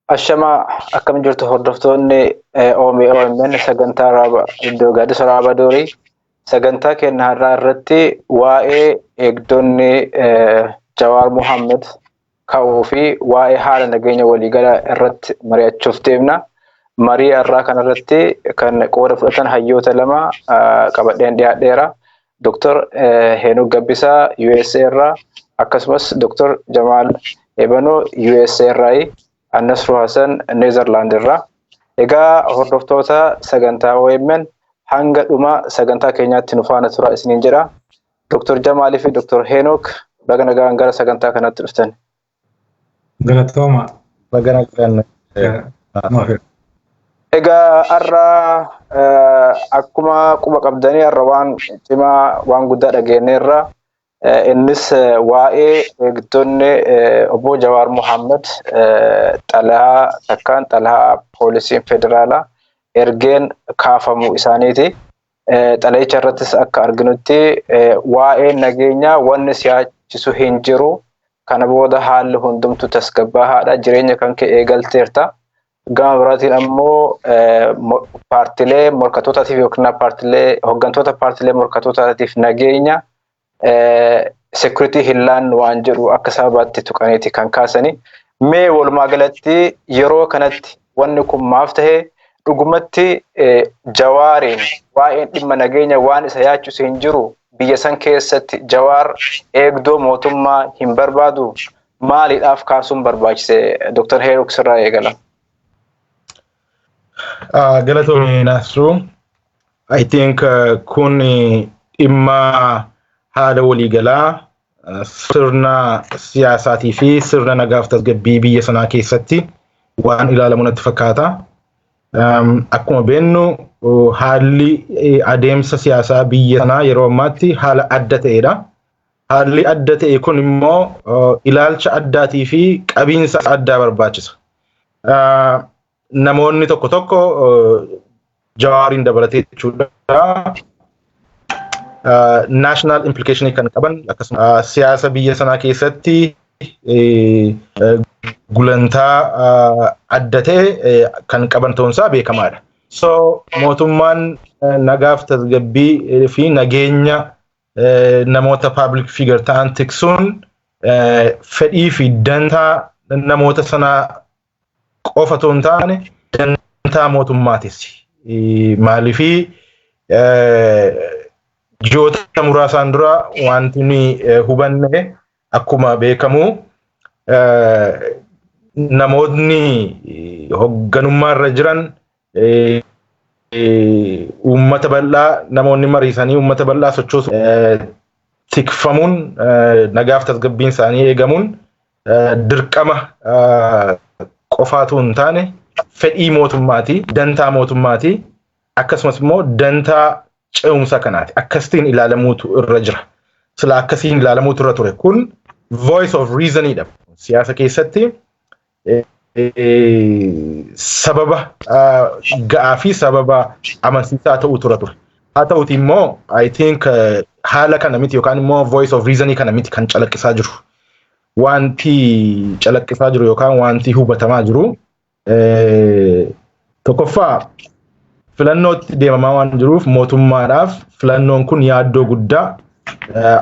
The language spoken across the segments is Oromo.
Ashamaa, akkam jirtu hordoftoonni OMN sagantaa Raaba iddoo gaaddisa Raaba Doorii? Sagantaa keenya har'aa irratti waa'ee eegdonni Jawaar Mohaammed ka'uu fi waa'ee haala nageenya waliigalaa irratti mari'achuuf deemna. Marii har'aa kanarratti kan qooda fudhatan hayyoota lama qabadheen dhiyaadheera. Dr. Heenok Gabbisaa USA irraa, akkasumas Dr. Jamaal Ebanoo USA irraayi. Annasruu Hassan Neezerlaand irraa. Egaa hordoftoota sagantaa OMN, hanga dhuma sagantaa keenyaatti nu faana turaa isiniin jedha. Dr. Jamaalii fi Dr. Heenok, baga nagaan gara sagantaa kanatti dhuftan. Galatooma. Baga nagaan. Egaa har'a akkuma quba qabdanii har'a waan cimaa, waan guddaa dhageenyeerra. Innis waa'ee eegdonni obbo Jawaar Mohaammed xalayaa takkaan xalayaa poolisiin federaalaa ergeen kaafamuu isaaniiti. Xalayicha irrattis akka arginutti waa'ee nageenyaa wanni siyaachisu hin jiru. Kana booda haalli hundumtu tasgabbaahaadha. Jireenya kan kee eegalteerta. Gama biraatiin ammoo paartilee morkattootaatiif yookiin paartilee hooggantoota paartilee morkattootaatiif nageenya security hin laannu waan jedhu akka sababaatti tuqaniiti kan kaasani. Mee walumaa galatti yeroo kanatti wanni kun maaf ta'e? Dhugumatti Jawaariin waa'een dhimma nageenya waan isa yaachisu hin jiru? Biyya san keessatti Jawaar eegdoo mootummaa hin barbaadu? Maaliidhaaf kaasuun barbaachise? Dr. Heenok, sirraa eegala. Galatoomii, Nasruu. I think kun dhimma haala waliigalaa sirna siyaasaatii fi sirna nagaaf tasgabbii biyya sanaa keessatti waan ilaalamu natti fakkaata. Akkuma beeknu, haalli adeemsa siyaasaa biyya sanaa yeroo ammaatti haala adda ta'edha. Haalli adda ta'e kun immoo ilaalcha addaatii fi qabiinsa addaa barbaachisa. Namoonni tokko tokko, Jawaariin dabalatee jechuudha, national implication kan qaban, akkasuma siyaasa biyya sanaa keessatti gulantaa adda ta'e kan qaban ta'uunsaa beekamaadha. So mootummaan nagaaf tasgabbii fi nageenya namoota public figure ta'an tiksuun fedhii fi dantaa namoota sanaa qofa otoo hin taane dantaa mootummaatis. Maaliifii, ji'oota muraasaan dura wanti nuyi hubanne, akkuma beekamu, namootni hoogganummaa irra jiran uummata bal'aa, namoonni mariisanii uummata bal'aa sochoosu tikfamuun, nagaaf tasgabbiin isaanii eegamuun dirqama qofaatu hin taane fedhii mootummaati, dantaa mootummaati, akkasumas immoo dantaa ce'umsa kanaati. Akkasitiin ilaalamuutu irra jira. Sila akkasiin ilaalamuutu irra ture. Kun voice of reasonidha. Siyaasa keessatti sababa ga'aa fi sababa amansiisaa ta'uutu irra ture. Haa ta'uti immoo, I think haala kana miti, yookaan immoo voice of reasonii kana miti kan calaqqisaa jiru. Wanti calaqqisaa jiru yookaan wanti hubatamaa jiru, tokkoffaa, filannootti deemamaa waan jiruuf mootummaadhaaf filannoon kun yaaddoo guddaa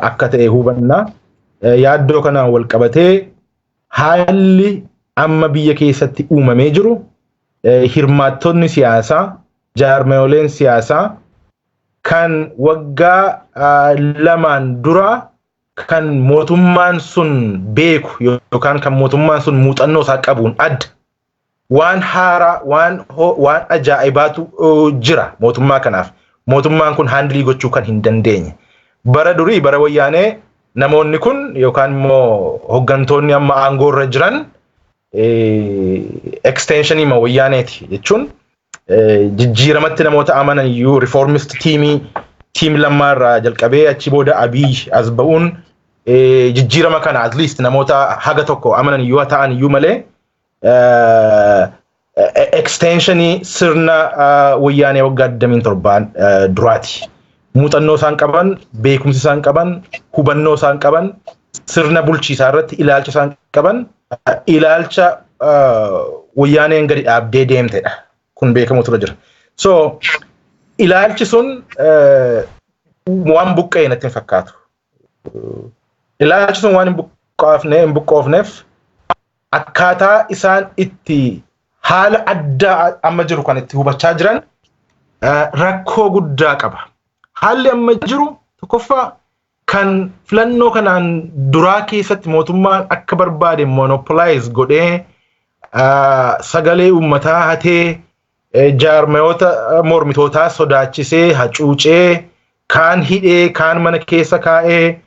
akka ta'e hubanna. Yaaddoo kanaan wal qabatee haalli amma biyya keessatti uumamee jiru, hirmaattonni siyaasaa, jaarmayoleen siyaasaa kan waggaa 2n dura kan mootummaan sun beeku yookaan kan mootummaan sun muuxannoo isaa qabuun adda. Waan haaraa, waan ajaa'ibaatu jira mootummaa kanaaf. Mootummaan kun handle gochuu kan hin dandeenye. Bara durii, bara Wayyaanee, namoonni kun yookaan immoo hooggantoonni amma aangoo irra jiran extensionii ma Wayyaaneeti jechuun jijjiiramatti namoota amanan iyyuu, reformist teamii, team Lammaa irraa jalqabee achi booda Abiy as ba'uun, jijjiirama kana at least namoota haga tokko amanan iyyuu haa ta'an iyyuu malee, extensionii sirna Wayyaanee waggaa 27 duraati. Muuxannoo isaan qaban, beekumsi isaan qaban, hubannoo isaan qaban, sirna bulchiisaa irratti ilaalcha isaan qaban, ilaalcha Wayyaaneen gadi dhaabdee deemtedha. Kun beekamu tura jira. So ilaalchi sun waan buqqa'e natti hin fakkaatu. Ilaalchi sun waan hin buqqoofneef akkaataa isaan itti haala addaa amma jiru kan itti hubachaa jiran rakkoo guddaa qaba. Haalli amma jiru tokkoffaa kan filannoo kanaan duraa keessatti mootummaan akka barbaade monopolize godhee, sagalee uummataa hatee, jaarmayoota mormitootaa sodaachisee, hacuucee, kaan hidhee, kaan mana keessa kaa'ee,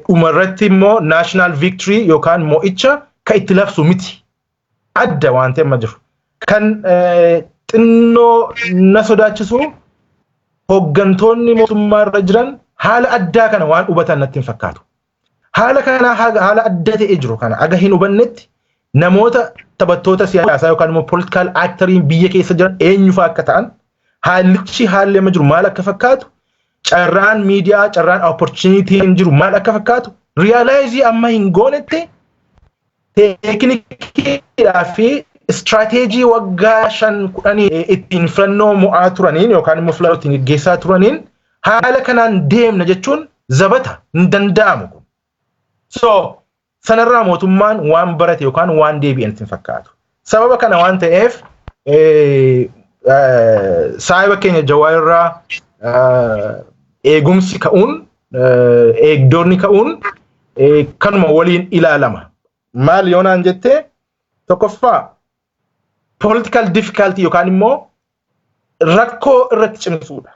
dhumarratti immoo national victory yookaan mo'icha kan itti labsu miti. Adda waan ta'e amma jiru. Kan xinnoo na sodaachisu, hooggantoonni mootummaa irra jiran haala addaa kana waan hubatan natti hin fakkaatu. Haala kana, haala adda ta'e jiru kana aga hin hubannetti, namoota taphattoota siyaasaa yookaan immoo political actoriin biyya keessa jiran eenyufaa akka ta'an, haalichi haalli amma jiru maal akka fakkaatu, carraan miidiyaa, carraan opportunityn jiru maal akka fakkaatu realize amma hin goonetti, teeknikiidhaa fi istiraateejii waggaa 5, 10 ittiin filannoo mo'aa turaniin yookaan immoo filannoo ittiin gaggeessaa turaniin haala kanaan deemna jechuun zabata hin danda'amu kun. So sanarraa mootummaan waan barate yookaan waan deebi'an hin fakkaatu. Sababa kana waan ta'eef, saayiba keenya Jawaar irraa eegumsi ka'uun, eegdonni ka'uun kanuma waliin ilaalama. Maal yoo naan jettee, tokkoffaa political difficulty yookaan immoo rakkoo irratti cimsuudha.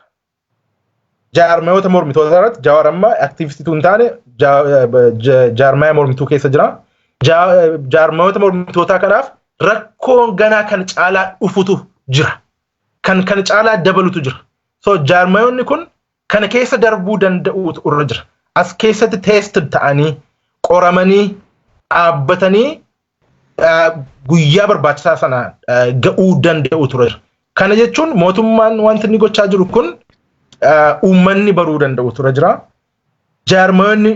Jaarmayoota mormitoota irratti, Jawaar amma aktiivistiitu hin taane, jaarmaya mormituu keessa jira. Jaarmayoota mormitootaa kanaaf rakkoon ganaa kan caalaa dhufutu jira. Kan kana caalaa dabalutu jira. So jaarmayoonni kun kana keessa darbuu danda'uutu irra jira. As keessatti test ta'anii, qoramanii, dhaabbatanii guyyaa barbaachisaa sana ga'uu danda'uutu irra jira. Kana jechuun mootummaan wanti inni gochaa jiru kun uummanni baruu danda'uutu irra jira. Jaarmayoonni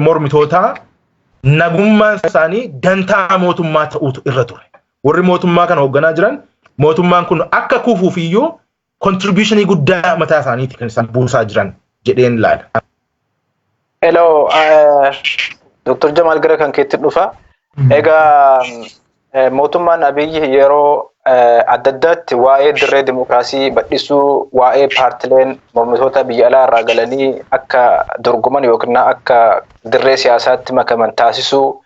mormitootaa nagummaan isaanii dantaa mootummaa ta'uutu irra ture. Warri mootummaa kana hoogganaa jiran mootummaan kun akka kufuuf iyyuu contributionii guddaa mataa isaaniiti kan isaan buusaa jiran jedheen ilaala. Hello, Dr. Jamal, gara kan keetti dhufa. Egaa mootummaan Abiyyi yeroo adda addaatti waa'ee dirree dimokiraasii bal'isuu, waa'ee paartileen mormitoota biyya alaa irraa galanii akka dorgoman yookiin akka dirree siyaasaatti makaman taasisuu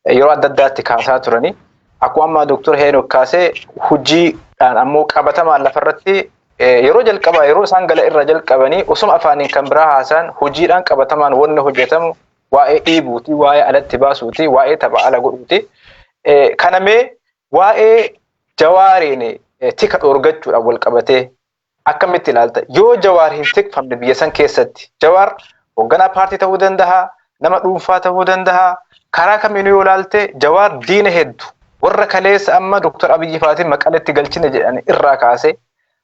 yeroo adda addaatti kaasaa turani. Akkuma ammaa Dr. Heenok kaasee, hojiidhaan ammoo qabatamaan lafarratti yeroo jalqabaa yeroo isaan gala irra jalqabanii osuma afaaniin kan biraa haasa'an, hojiidhaan qabatamaan wanni hojjetamu waa'ee dhiibuuti, waa'ee alatti baasuuti, waa'ee tapha ala godhuuti. Kanamee waa'ee Jawaariin tika dhoorgachuudhaan wal qabatee akkamitti ilaalta? Yoo Jawaar hin tikfamne biyya san keessatti, Jawaar hoogganaa paartii ta'uu danda'a, nama dhuunfaa ta'uu danda'a. Karaa kamiinuu yoo ilaalte, Jawaar diina hedduu warra kaleessa amma Dr. Abiyyi faatiin Maqaletti galchine jedhan irraa kaasee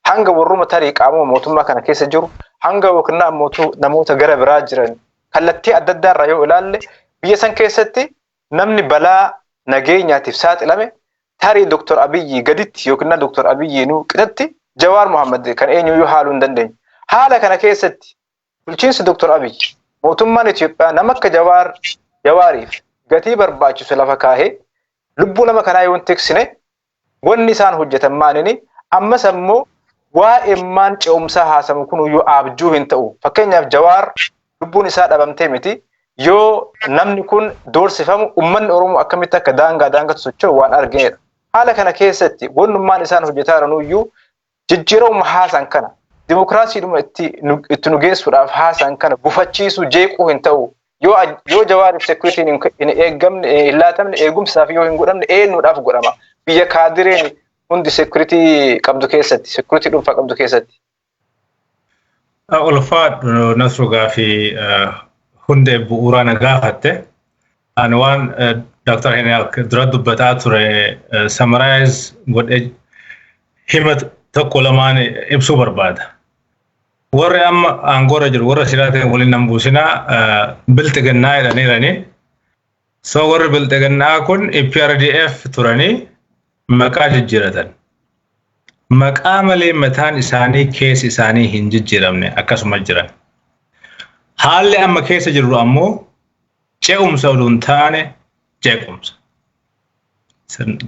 hanga warruma tarii qaamuma mootummaa kana keessa jiru, hanga yookiin ammoo namoota gara biraa jiran, kallattii adda addaa irraa yoo ilaalle, biyya san keessatti namni balaa nageenyaatiif saaxilame tarii Dr. Abiyyi gaditti yookiin Dr. Abiyyi nuu qixatti Jawaar Mohammad kan eenyuyyuu haaluu hin dandeenye. Haala kana keessatti bulchiinsi Dr. Abiyyi, mootummaan Itoophiyaa nama akka Jawaariif gatii barbaachisu lafa kaahee lubbuu nama kanaa yoo hin tiksine, wanni isaan hojjetan maalini? Ammas ammoo waa'eemmaan ce'umsaa haasamu kun iyyuu abjuu hin ta'u. Fakkeenyaaf, Jawaar lubbuun isaa dhabamtee miti. Yoo namni kun doorsifamu uummanni Oromoo akkamitti akka daangaa daangatti socho'u waan arginedha. Haala kana keessatti wannummaan isaan hojjetaa jiran iyyuu jijjiiramuma haasan kana, dimokiraasiidhuma itti nu geessuudhaaf haasan kana gufachiisuu, jeequu hin ta'u. Yoo Jawaariif securityn hin eeggamne, hin laatamne, eegumsaaf yoo hin godhamne, eenyuudhaaf godhama? Biyya kaadireen hundi security qabdu keessatti, security dhuunfaa qabdu keessatti. Ulfaadhu Nasru, gaafii hundee bu'uuraa na gaafatte. Ani waan Dr. Henok dura dubbataa ture summarize godhee hima tokko lamaan ibsuu barbaada. Warri amma aangoorra jiru, warra silaa ta'e waliin nan buusinaa, bilxiginnaa jedhaniirani. So warri bilxiginnaa kun EPRDF turanii. Maqaa jijjiiratan. Maqaa malee mataan isaanii, keessi isaanii hin jijjiiramne, akkasuma jiran. Haalli amma keessa jirru ammoo ce'umsa oduu hin taane jeequmsa.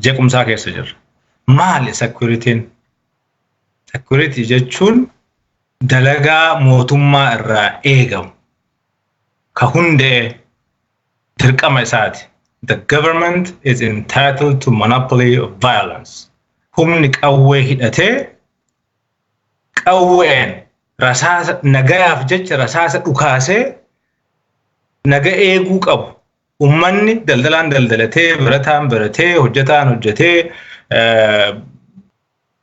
Jeequmsaa keessa jirra. Maali security-n? Security jechuun dalagaa mootummaa irraa eegamu ka hundee dirqama isaati. The government is entitled to monopoly of violence. Humni qawwee hidhatee qawween rasaasa nagayaaf jecha rasaasa dhukaasee naga eeguu qabu. Ummanni daldalaan daldalatee, barataan baratee, hojjetaan hojjetee,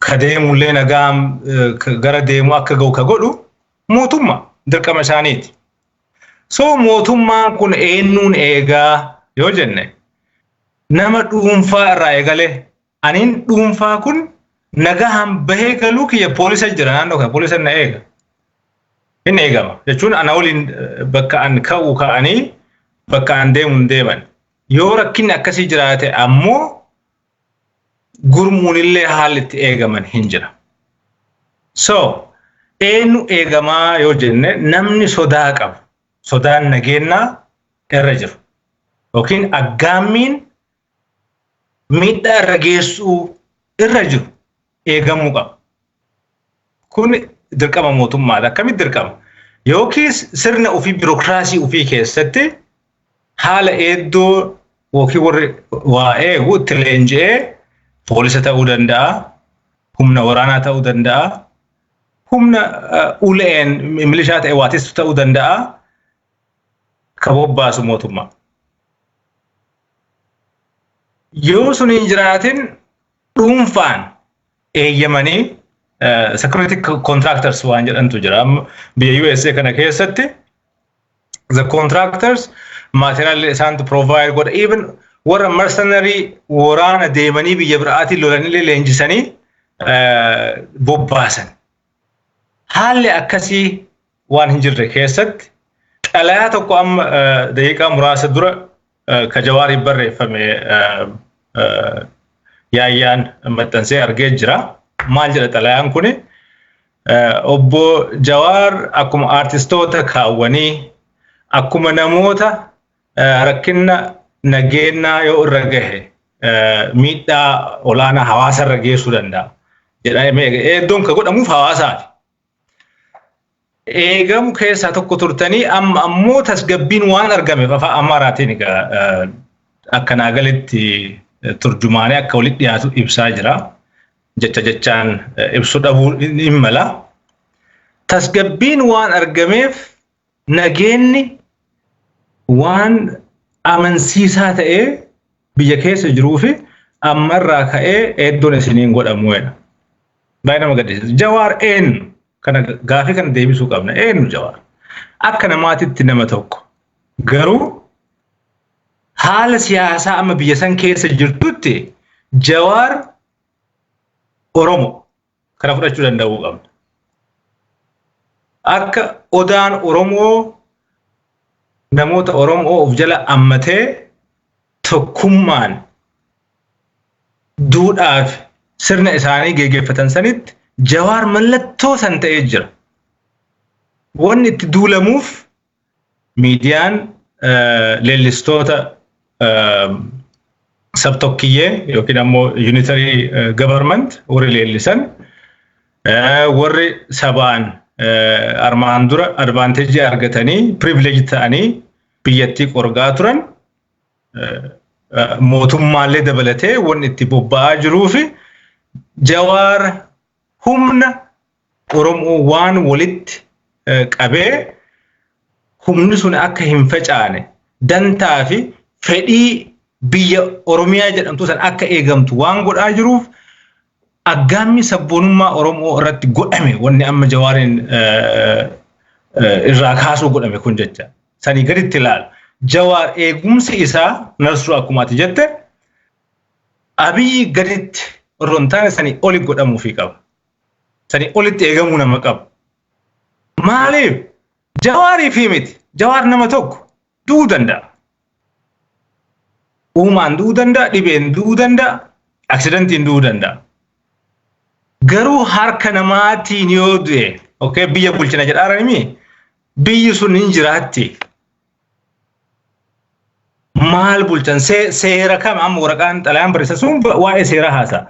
ka deemullee nagaan gara deemu akka ga'u ka godhu mootummaa, dirqama isaaniiti. So mootummaan kun eenyuun eegaa yoo jenne, nama dhuunfaa irraa eegalee, aniin dhuunfaa kun nagahaan bahee galuu kiyya poolisa jira naannoo kana, poolisa na eega. Inni eegama jechuun ana waliin bakka an ka'u ka'anii, bakka an deemu hin deeman. Yoo rakkinni akkasii jiraate ammoo gurmuunillee haalli itti eegaman hin jira. So eenyu eegamaa yoo jenne, namni sodaa qabu, sodaan nageenyaa irra jiru yookiin aggaammiin miidhaa irra geessuu irra jiru eegamuu qaba. Kun dirqama mootummaadha. Akkamitti dirqama? Yookiis sirna ofii, biirokiraasii ofii keessatti haala eeddoo yookiin warri waa eegu itti leenji'ee, poolisa ta'uu danda'a, humna waraanaa ta'uu danda'a, humna uleen milishaa ta'e waatistu ta'uu danda'a, ka bobbaasu mootummaa. Yoo sun hin jiraatin, dhuunfaan eeyyamanii security contractors waan jedhantu jira. Biyya USA kana keessatti the contractors material isaantu provide godha. Even warra mercenary waraana deemanii biyya biraatiin lolanillee leenjisanii bobbaasan. Haalli akkasii waan hin jirre keessatti, xalayaa tokko amma daqiiqaa muraasa dura ka Jawaariif barreeffame Yaayyaan maxxansee argee jira. Maal jedha xalayaan kuni? Obbo Jawaar akkuma aartistoota kaawwanii, akkuma namoota rakkina nageenyaa yoo irra gahe miidhaa olaanaa hawaasa irra geessuu danda'a jedhamee eeddoon ka godhamuuf hawaasaati. Eegamu keessaa tokko turtanii, amma ammoo tasgabbiin waan argameef, afaan Amaaraatiin egaa akka naagalitti turjumaanee akka walitti dhiyaatu ibsaa jira. Jecha jechaan ibsuu dhabuu hin mala. Tasgabbiin waan argameef, nageenni waan amansiisaa ta'ee biyya keessa jiruu fi ammarraa ka'ee eeddoon isiniin godhamuudha. Baay'ee nama gaddisiisa. Jawaar eenyu? Kana gaafii kana deebisuu qabna. Eenyu Jawaar? Akka namaatitti nama tokko. Garuu haala siyaasaa amma biyya san keessa jirtutti Jawaar Oromo, kana fudhachuu danda'uu qabna. Akka odaan Oromoo namoota Oromoo of jala ammatee tokkummaan duudhaaf sirna isaanii geggeeffatan sanitti, Jawaar mallattoo san ta'ee jira. Wanni itti duulamuuf miidiyaan leellistoota sabtokkiyyee yookiin ammoo unitary government warri leellisan, warri sabaan armaan dura advantage argatanii privilege ta'anii biyyattii qorgaa turan, mootummaallee dabalatee wanni itti bobba'aa jiruu fi Jawaar humna Oromoo waan walitti qabee humni sun akka hin facaane, dantaa fi fedhii biyya Oromiyaa jedhamtu san akka eegamtu waan godhaa jiruuf, aggaammi sabboonummaa Oromoo irratti godhame wanni amma Jawaariin irraa kaasuu godhame kun jecha. Sanii gaditti ilaala. Jawaar eegumsi isaa, Narsuu, akkuma ati jette, Abiyyi gaditti osoo hin taane sanii oli godhamuufii qaba. Sanii olitti eegamuu nama qaba. Maaliif? Jawaarii fi miti. Jawaar nama tokko du'uu danda'a. Uumaan du'uu danda'a, dhibeen du'uu danda'a. Accidentiin du'uu danda'a. Garuu harka namaatiin yoo du'e, okay, biyya bulchina jedhaarani, biyyi sun hin jiraatti. Maal bulchan? Seera kam? Amma waraqaan xalayaan barreessa sun waa'ee seera haasa'a.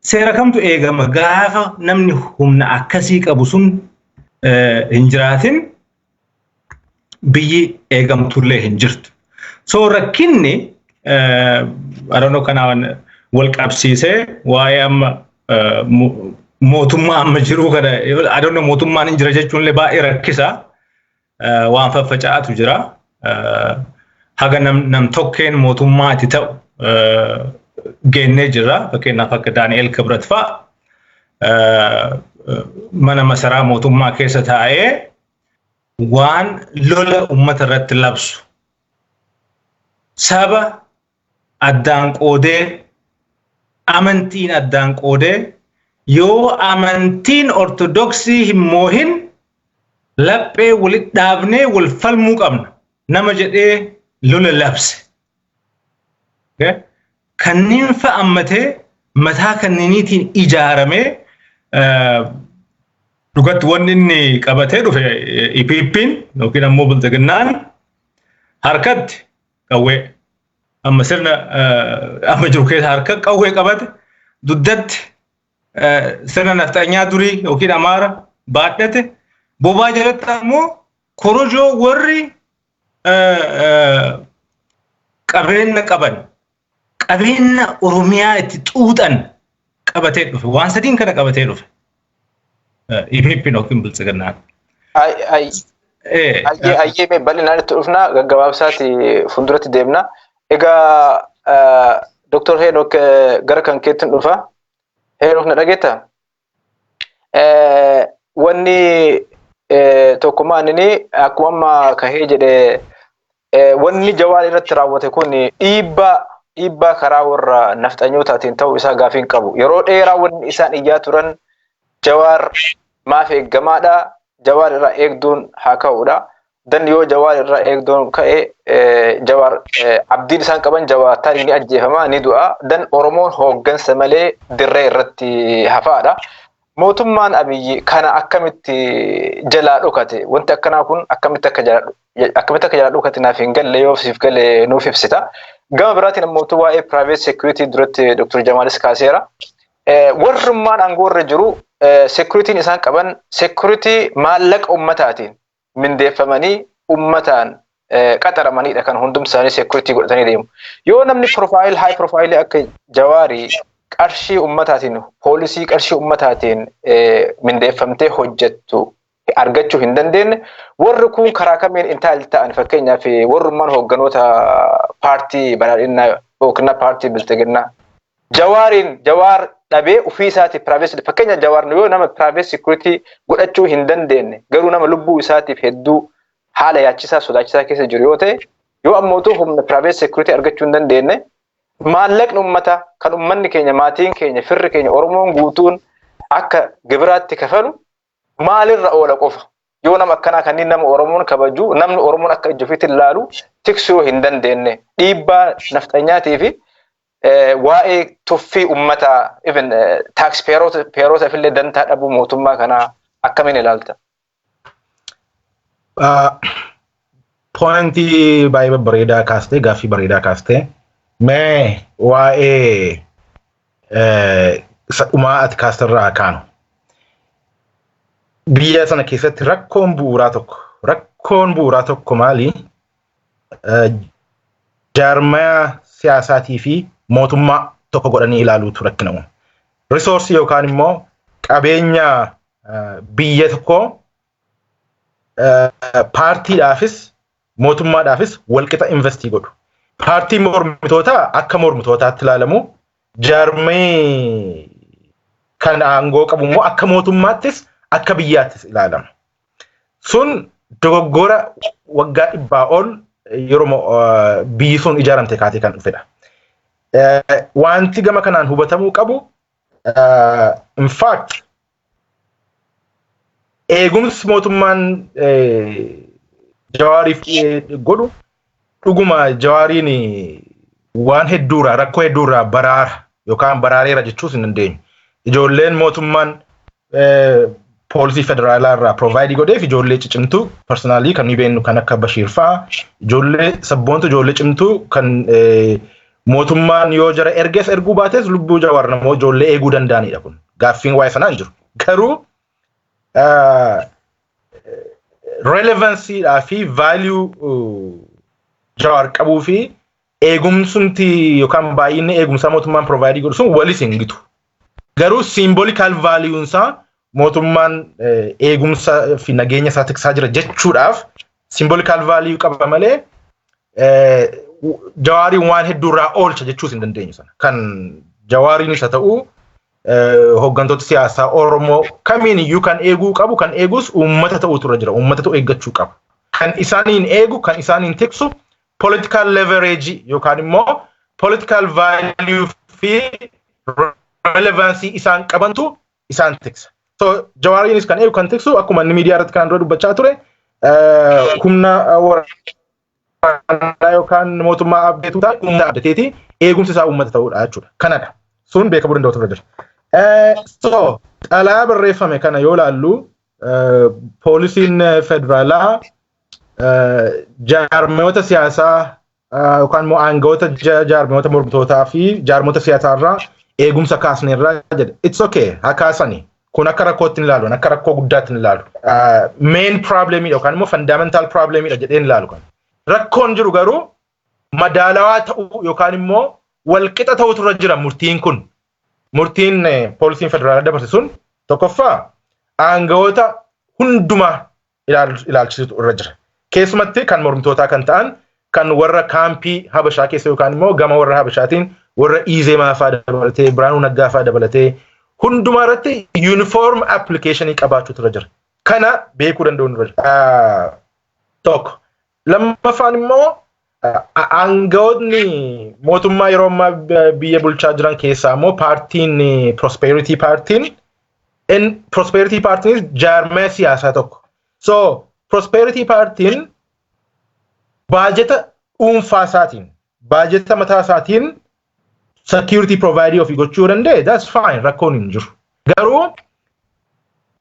Seera kamtu eegama gaafa namni humna akkasii qabu sun hin jiraatin? Biyyi eegamtullee hin jirtu. So rakkinni aranoo kanaan wal qabsiisee waa'ee amma mootummaa amma jiru kana, adoonoo mootummaan hin jira jechuun illee baay'ee rakkisa. Waan faffaca'atu jira. Haga nam tokkeen mootummaa itti ta'u geennee jirra. Fakkeenyaaf akka Daani'el Kibrat fa'a mana masaraa mootummaa keessa taa'ee waan lola uummata irratti labsu, saba addaan qoodee, amantiin addaan qoodee, yoo amantiin Ortodoksii hin moohin laphee walitti dhaabnee wal falmuu qabna nama jedhee lola labse. Kanneen fa'ammatee mataa kanneeniitiin ijaaramee dhugatti wanni inni qabatee dhufe EPP'n yookiin ammoo Bilxiginnaan harkatti qawwee, amma sirna amma jiru keessa harka qawwee qabate, duddatti sirna nafxanyaa durii yookiin Amaara baadhate, bobaa jalatti ammoo korojoo warri qabeenya qaban, qabeenya Oromiyaa itti xuuxan qabatee dhufe. Waan sadiin kana qabatee dhufe EPP'n yookiin Bilxiginnaan. Ayyee, mee bal'inaan itti dhufna, gaggabaabsaati fuulduratti deemna. Egaa Dr. Heenok, gara kan keetti dhufa. Heenok, na dhageetta? Wanni tokkummaa inni akkuma amma kahee jedhe, wanni Jawaar irratti raawwate kun dhiibbaa karaa warra nafxanyootaatiin ta'uu isaa gaafii hin qabu. Yeroo dheeraa wanni isaan iyyaa turan Jawaar maaf eeggamaadha? Jawaar irraa eegduun haa ka'uudha. Dan yoo Jawaar irraa eegduun ka'e, Jawaar abdiin isaan qaban Jawaar tarii ni ajjeefama, ni du'a. Dan Oromoon hooggansa malee dirree irratti hafaadha. Mootummaan Abiyyi kana akkamitti jalaa dhokate? Wanti akkanaa kun akkamitti akka jalaa dhokate naaf hin galle, yoo siif gale nuuf ibsita. Gama biraatiin ammoo waa'ee private security duratti Dr. Jamaalis kaaseera. Warrummaan aangoo irra jiru security'n isaan qaban security maallaqa ummataatiin mindeeffamanii ummataan qaxaramanidha kan hundumti isaanii security godhatanii deemu. Yoo namni profile, high profile akka Jawaarii qarshii ummataatiin, poolisii qarshii ummataatiin mindeeffamtee hojjettu argachuu hin dandeenye, warri kun karaa kamiin intaal ta'an? Fakkeenyaaf warrummaan hoogganoota paartii Badhaadhinaa yookiin paartii Bilxiginnaa Jawaariin, Jawaar dhabee ofii isaatiif private, fakkeenya Jawaar yoo nama private security godhachuu hin dandeenye, garuu nama lubbuu isaatiif hedduu haala yaachisaa sodaachisaa keessa jiru yoo ta'e, yoo ammootu humna private security argachuu hin dandeenye, maallaqni ummata kan ummanni keenya, maatiin keenya, firri keenya, Oromoon guutuun akka gibiraatti kafalu maalirra oola qofa? Yoo nama akkanaa kanneen nama Oromoon kabaju, namni Oromoon akka ija ofiitti ilaalu tiksuu hin dandeenye, dhiibbaa nafxanyaatii fi waa'ee tuffii ummataa, even tax payeroota illee dantaa dhabuu mootummaa kanaa akkamiin ilaalta? Pointii baay'ee babbareedaa kaastee, gaaffii bareedaa kaastee, mee waa'ee isa dhumaa ati kaasterraa kaanu. Biyya sana keessatti rakkoon bu'uuraa tokko maali? Jaarmaya siyaasaatii fi mootummaa tokko godhanii ilaaluutu rakkina uuma. Resourceii yookaan immoo qabeenya biyya tokkoo paartiidhaafis mootummaadhaafis walqixa investii godhu. Paartiin mormitootaa akka mormitootaatti ilaalamu, jaarmee kan aangoo qabu immoo akka mootummaattis akka biyyaattis ilaalama. Sun dogoggora waggaa 100 ol yeroo biyyi sun ijaaramte kaatee kan dhufedha. Wanti gama kanaan hubatamuu qabu, in fact, eegumsi mootummaan Jawaariif godhu dhuguma Jawaariin waan hedduurraa, rakkoo hedduurraa baraara Yookaan baraareera jechuus hin dandeenyu. Ijoolleen mootummaan poolisii federaalaa irraa provide godheef ijoollee cicimtuu personally kan nuyi beeknu kan akka Bashiir fa'aa, ijoollee sabboontu, ijoollee cimtuu kan mootummaan yoo jara ergees erguu baates lubbuu Jawaar namoo ijoollee eeguu danda'anidha kun. Gaaffiin waa'ee sanaa hin jiru. Garuu relevancydhaa fi value Jawaar qabuu fi eegumsumti yookaan baay'inni eegumsaa mootummaan provide godhu sun walis hin gitu. Garuu symbolical valueunsaa mootummaan eegumsa fi nageenya isaa tiksaa jira jechuudhaaf symbolical value qaba malee Jawaariin waan hedduurraa oolcha jechuus hin dandeenyu sana. Kan Jawaariin isa ta'u, hooggantoota siyaasaa Oromoo kamiin iyyuu kan eeguu qabu, kan eegus uummata ta'utu irra jira. Uummatatu eeggachuu qaba. Kan isaaniin eegu, kan isaaniin tiksu political leverage yookaan immoo political value fi relevancy isaan qabantu isaan tiksa. So Jawaariinis kan eegu, kan tiksu, akkuma inni miidiyaa irratti kan dura dubbachaa ture, humna waraanaa yookaan mootummaa abdeetu ta'a, humna abdateeti eegumsi isaa uummata ta'uudha jechuudha. Kanadha. Sun beekamuu danda'utu irra jira. So xalayaa barreeffame kana yoo ilaallu, poolisiin federaalaa jaarmiyoota siyaasaa yookaan immoo aangawoota jaarmiyoota mormitootaa fi jaarmoota siyaasaa irraa eegumsa kaasneerraa jedhe. It's okay, haa kaasani. Kun akka rakkootti hin ilaalu, akka rakkoo guddaatti hin ilaalu. Main problemidha yookaan immoo fundamental problemidha jedhee hin ilaalu kan. Rakkoon jiru garuu madaalawaa ta'uu yookaan immoo walqixa ta'utu irra jira murtiin kun. Murtiin poolisiin federaalaa dabarse sun tokkoffaa aangawoota hundumaa ilaalchisutu irra jira. Keessumatti kan mormitootaa kan ta'an, kan warra kaampii Habashaa keessa yookaan immoo gama warra Habashaatiin warra Izeemaa fa'aa dabalatee, Biraanuu Naggaa fa'aa dabalatee hundumaa irratti uniform applicationii qabaachuutu irra jira. Kana beekuu danda'u irra jira. Tokko. Lammaffaan immoo aangawoonni mootummaa yeroo ammaa biyya bulchaa jiran keessaa immoo paartiin Prosperity Paartiin, Prosperity Paartiin jaarmaya siyaasaa tokko. So Prosperity Paartiin baajeta dhuunfaa isaatiin, baajeta mataa isaatiin security provider ofii gochuu danda'e, that's fine, rakkoon hin jiru. Garuu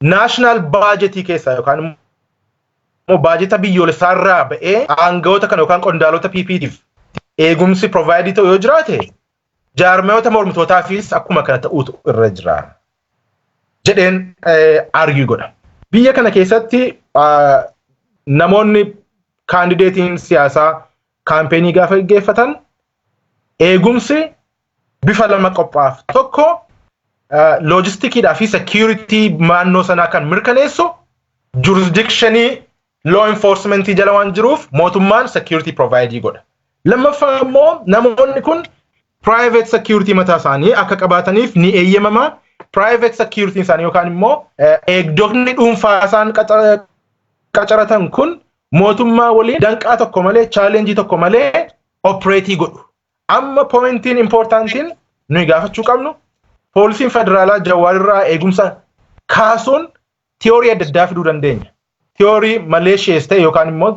national budgetii keessaa yookaan immoo baajeta biyyoolessaa irraa ba'ee aangawoota kana yookaan qondaalota PPtiif eegumsi provide ta'u yoo jiraate, jaarmayoota mormitootaafis akkuma kana ta'uutu irra jira jedheen argue godha. Biyya kana keessatti namoonni candidateiin siyaasaa campaignii gaafa gaggeeffatan eegumsi bifa lama qophaa'aaf. Tokko loojisticiidhaa fi security naannoo sanaa kan mirkaneessu jurisdictionii law enforcementii jala waan jiruuf mootummaan security provide godha. Lammaffaa immoo namoonni kun private security mataa isaanii akka qabaataniif ni eeyyamama. Private security isaanii yookaan immoo eegdotni dhuunfaa isaan qacaratan kun mootummaa waliin danqaa tokko malee, challenge tokko malee operate godhu. Amma pointiin importantiin nuyi gaafachuu qabnu, poolisiin federaalaa Jawaarirraa eegumsa kaasuun theory adda addaa fiduu dandeenya. Theory malicious ta'e yookaan immoo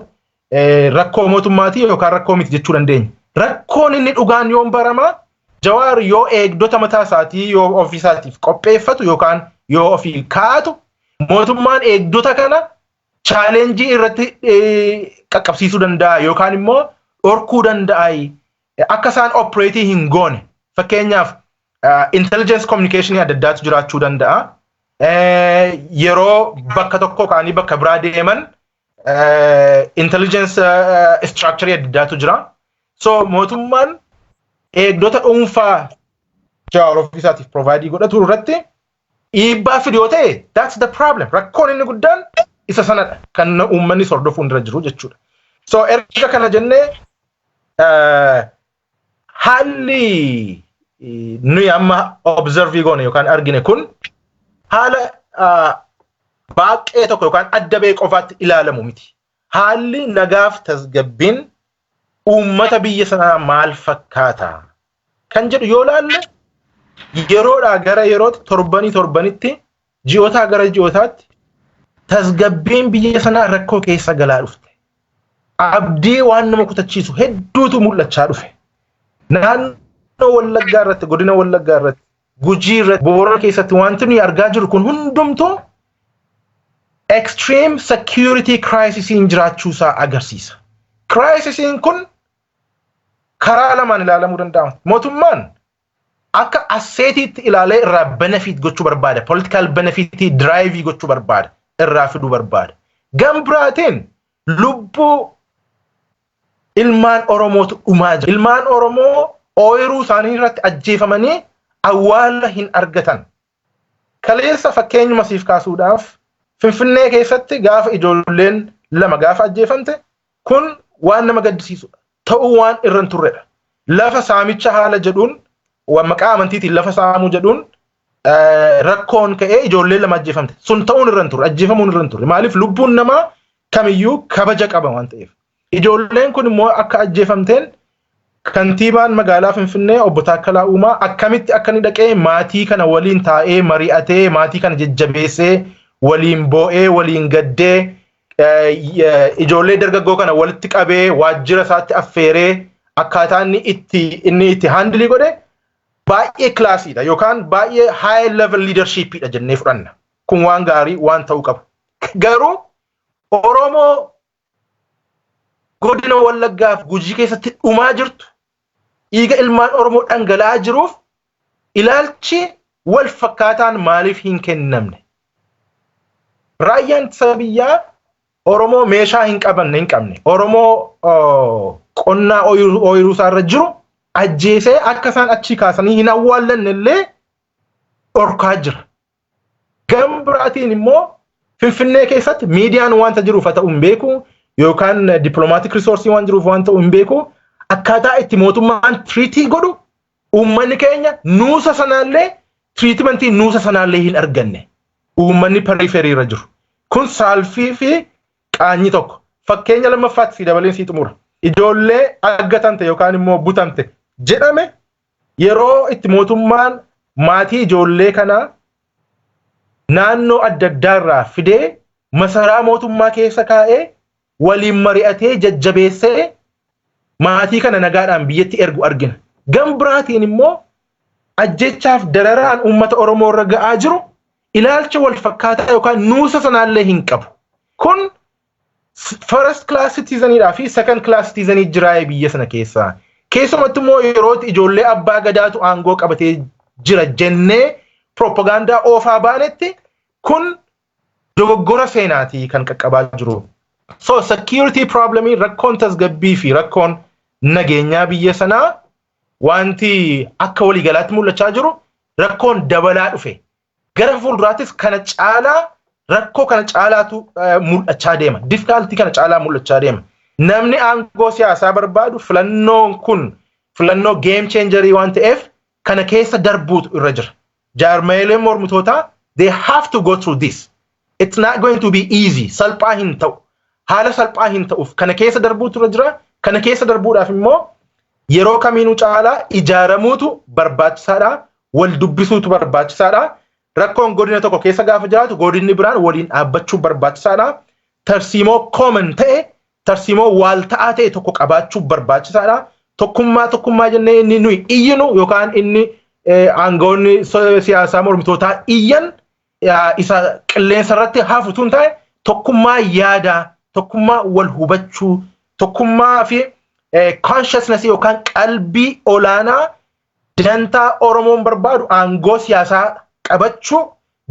rakkoo mootummaatii yookaan rakkoo miti jechuu dandeenya. Rakkoon inni dhugaan yoon barama, Jawaar yoo eegdota mataa isaatii yoo ofiisaatiif qopheeffatu yookaan yoo ofii kaa'atu, mootummaan eegdota kana challenge irratti qaqqabsiisuu danda'a yookaan immoo dhorkuu danda'a akka isaan operate hin goone. Fakkeenyaaf, intelligence communication adda addaatu jiraachuu danda'a. Yeroo bakka tokko ka'anii bakka biraa deeman intelligence structure adda addaatu jira. So mootummaan eegdota dhuunfaa Jawaar ofiisaatiif provide godhatu irratti dhiibbaa fidu yoo ta'e, that's the problem. Rakkoon inni guddaan isa sanadha kan uummanni hordofuu irra jiru jechuudha. So erga kana jennee, haalli nuyi amma observe goone yookaan argine kun haala baaqee tokko yookaan adda ba'ee qofaatti ilaalamu miti. Haalli nagaaf tasgabbiin uummata biyya sanaa maal fakkaata kan jedhu yoo laalle, yeroodhaa gara yerootti, torbanii torbanitti, ji'ootaa gara ji'ootaatti tasgabbiin biyya sanaa rakkoo keessa galaa dhufte. Abdii waan nama kutachiisu hedduutu mul'achaa dhufe. Naannoo Naannoo Wallaggaa irratti, godina Wallaggaa irratti, Gujii irratti, Boorana keessatti wanti nuyi argaa jirru kun hundumtuu extreme security crisisiin jiraachuusaa agarsiisa. Crisisiin kun karaa lamaan ilaalamuu danda'ama. Mootummaan akka assetiitti ilaalee irraa benefit gochuu barbaada. Political benefitii derive gochuu barbaada. Irraa fiduu barbaada. Gam biraatiin lubbuu ilmaan Oromootu dhumaa jira. Ilmaan Oromoo ooyiruu isaanii irratti ajjeefamanii awwaala hin argatan. Kaleessa fakkeenyuma siif kaasuudhaaf, Finfinnee keessatti gaafa ijoolleen lama gaafa ajjeefamte, kun waan nama gaddisiisudha. Ta'uu waan irra hin turredha. Lafa saamicha haala jedhuun, maqaa amantiitiin lafa saamuu jedhuun rakkoon ka'ee ijoolleen lama ajjeefamte. Sun ta'uun irra hin turre, ajjeefamuun irra hin turre. Maaliif? Lubbuun namaa kamiyyuu kabaja qaba waan ta'eef. Ijoolleen kun immoo akka ajjeefamteen kantiibaan magaalaa Finfinnee obbo Taakkalaa Uumaa akkamitti akka inni dhaqee maatii kana waliin taa'ee mari'atee, maatii kana jajjabeessee, waliin boo'ee, waliin gaddee, ijoollee dargaggoo kana walitti qabee waajjira isaatti affeeree akkaataa inni itti handle godhe baay'ee classydha yookaan baay'ee high level leadershipidha jennee fudhanna. Kun waan gaarii waan ta'uu qabu. Garuu Oromoo godina Wallaggaaf Gujii keessatti dhumaa jirtu, dhiiga ilmaan Oromoo dhangala'aa jiruuf ilaalchi wal fakkaataan maaliif hin kennamne? Raayyaan ittisa biyyaa Oromoo meeshaa hin qabanne hin qabne, Oromoo qonnaa ooyiruu isaarra jiru ajjeesee akka isaan achii kaasanii hin awwaallanne illee dhorkaa jira. Gama biraatiin immoo Finfinnee keessatti miidiyaan wanta jiruuf haa ta'u hin beeku, yookaan diplomatic resource waan jiruuf waan ta'u hin beeku, akkaataa itti mootummaan treat godhu uummanni keenya nuusa sanaallee, treatmentii nuusa sanaallee hin arganne, uummanni periphery irra jiru. Kun saalfii fi qaanyii tokko. Fakkeenya lammaffaatti si dabaleen sii xumura. Ijoollee aggatamte yookaan immoo butamte jedhame, yeroo itti mootummaan maatii ijoollee kanaa naannoo adda addaarraa fidee masaraa mootummaa keessa kaa'ee waliin mari'atee jajjabeessee maatii kana nagaadhaan biyyatti ergu argina. Gam biraatiin immoo ajjechaaf dararaan uummata Oromoo irra ga'aa jiru ilaalcha wal fakkaataa yookaan nuusa sanaallee hin qabu. Kun first class citizenidhaa fi second class citizenii jiraayee biyya sana keessaa. Keessumatti immoo yerootti ijoollee abbaa gadaatu aangoo qabatee jira jennee propagaandaa oofaa baanetti, kun dogoggora seenaatii kan qaqqabaa jiru. So security problemii, rakkoon tasgabbii fi rakkoon nageenyaa biyya sanaa wanti akka waliigalaatti mul'achaa jiru rakkoon dabalaa dhufe. Gara fuulduraattis kana caalaa, rakkoo kana caalaatu mul'achaa deema. Difficulty kana caalaa mul'achaa deema. Namni aangoo siyaasaa barbaadu filannoon kun filannoo game changerii waan ta'eef kana keessa darbuutu irra jira. Jaarmeeleen mormitootaa, they have to go through this. It's not going to be easy. Salphaa hin ta'u. Haala salphaa hin ta'uuf kana keessa darbuutu irra jira. Kana keessa darbuudhaaf immoo yeroo kamiinuu caalaa ijaaramuutu barbaachisaadha. Wal dubbisuutu barbaachisaadha. Rakkoon godina tokko keessa gaafa jiraatu godinni biraan waliin dhaabbachuu barbaachisaadha. Tarsiimoo common ta'e, tarsiimoo waalta'aa ta'e tokko qabaachuu barbaachisaadha. Tokkummaa tokkummaa jennee inni nuyi iyyinu yookaan inni aangawoonni siyaasaa mormitootaa iyyan isa qilleensa irratti hafutu hin ta'e, tokkummaa yaadaa, tokkummaa wal hubachuu, tokkummaa fi consciousness yookaan qalbii olaanaa dantaa Oromoon barbaadu, aangoo siyaasaa qabachuu,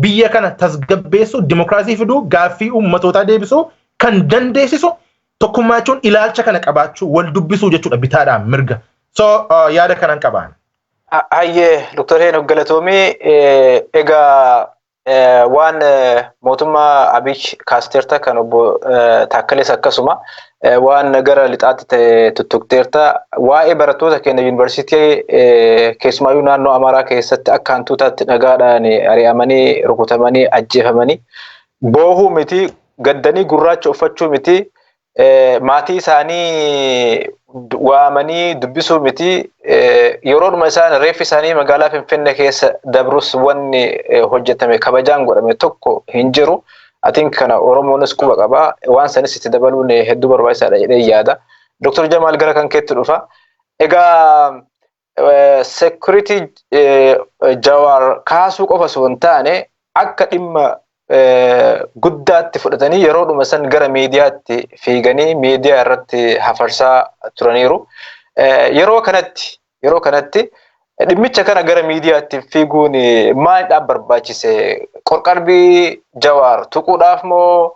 biyya kana tasgabbeessuu, dimokiraasii fiduu, gaaffii uummatootaa deebisuu kan dandeessisu tokkummaa jechuun ilaalcha kana qabaachuu, wal dubbisuu jechuudha bitaadhaan mirga. So yaada kanan qabaan. Hayyee, Dr. Heenok, galatoomii. Egaa waan mootummaa Abiy kaasteerta, kan obbo Taakkalees akkasuma waan gara lixaatti ta'e tuttuqxeerta. Waa'ee barattoota keenya yuunivarsiitii, keessumaayyuu naannoo Amaaraa keessatti akka hantuutaatti dhagaadhaan ari'amanii, rukutamanii, ajjeefamanii, boohuu miti, gaddanii gurraacha uffachuu miti, maatii isaanii waamanii dubbisuu miti, yeroodhuma isaan reeffi isaanii magaalaa Finfinnee keessa dabrus wanni hojjetame, kabajaan godhame tokko hin jiru. Atiin kana Oromoonis quba qaba. Waan sanis itti dabaluun hedduu barbaachisaadha jedhee yaada. Dr. Jamaal, gara kan keetti dhufa. Egaa Security Jawaar kaasuu qofa osoo hin taane akka dhimma guddaatti fudhatanii yeroodhuma san gara miidiyaatti fiiganii miidiyaa irratti hafarsaa turaniiru. Yeroo kanatti dhimmicha kana gara miidiyaatti fiiguun maalidhaaf barbaachise? Qorqalbii Jawaar tuquudhaaf moo,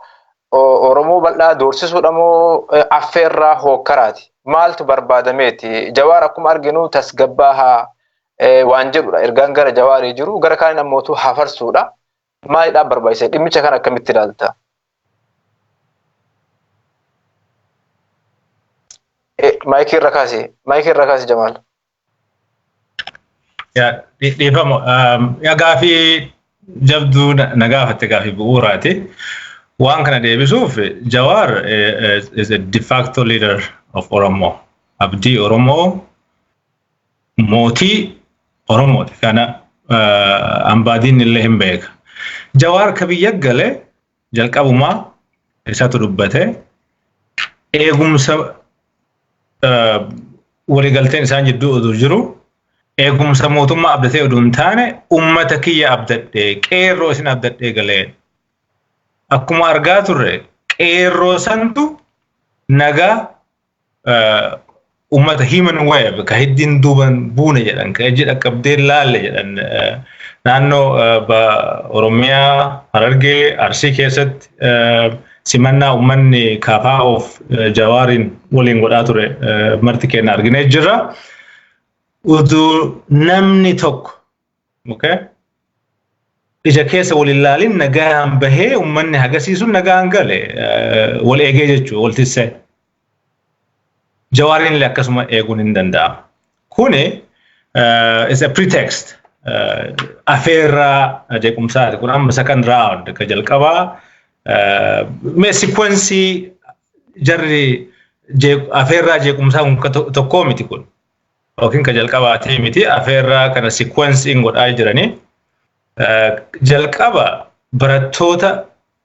Oromoo bal'aa doorsisuudha moo, affeerraa hookkaraati? Maaltu barbaadameeti? Jawaar akkuma arginu tasgabbaahaa waan jedhudha. Ergaan gara Jawaarii jiru gara kaan ammootu hafarsuudha. Maalidhaaf barbaachise? Dhimmicha kana akkamitti ilaalta? Maayikii irra kaasi. Maayikii irra kaasi, Jamaal. Dhiifama. Gaafii jabduu na gaafatte, gaafii bu'uuraati. Waan kana deebisuuf, Jawaar is a de facto leader of Oromo. Abdii Oromoo, mootii Oromooti. Kana ambaadiin illee hin beeka. Jawaar ka biyya gale jalqabumaa isatu dubbate, eegumsa waliigalteen isaan jidduu oduu jiru, eegumsa mootummaa abdatee oduu hin taane, ummata kiyya abdadhee, qeerroo isin abdadhee galee. Akkuma argaa turre, qeerroo santu nagaa ummata human web ka hiddiin duuban buune jedhan, ka ijji dhaqqabdee laalle jedhan, naannoo Oromiyaa, Harargee, Arsii keessatti simannaa uummanni KFOf Jawaariin waliin godhaa ture marti keenya arginee jirra. Utuu namni tokko ija keessa wal ilaalin nagaan bahee, uummanni hagasii sun nagaan gale, wal eegee jechuudha, wal tissee. Jawaariin illee akkasuma eeguun hin danda'amu. Kuni is a pretext. Afeerraa jeequmsaati. Kun amma second round ka jalqabaa. Mee sequence jarri afeerraa jeequmsaa kun tokkoo miti kun. Yookiin ka jalqabaatii miti, afeerraa kana sequencing godhaa jiranii. Jalqaba barattoota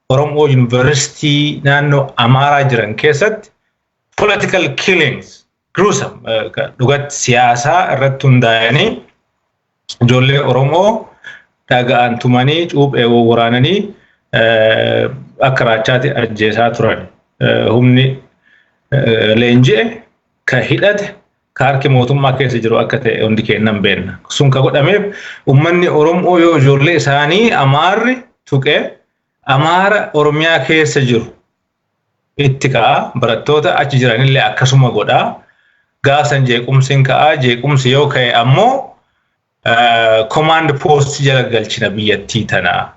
Oromoo Yuunivarsiitii naannoo Amaaraa jiran keessatti political killings, gruesome, dhugatti siyaasaa irratti hundaa'anii ijoollee Oromoo dhaga'an tumanii, cuuphee waraananii, akka raachaatti ajjeesaa turan. Humni leenji'e, ka hidhate, ka harki mootummaa keessa jiru akka ta'e hundi keenya beekna. Sun ka godhameef uummanni Oromoo yoo ijoollee isaanii Amaarri tuqee, Amaara Oromiyaa keessa jiru itti ka'a, barattoota achi jiranillee akkasuma godhaa. Gaasan jeequmsi hin ka'a. Jeequmsi yoo ka'e ammoo command post jala galchina biyyattii tanaa.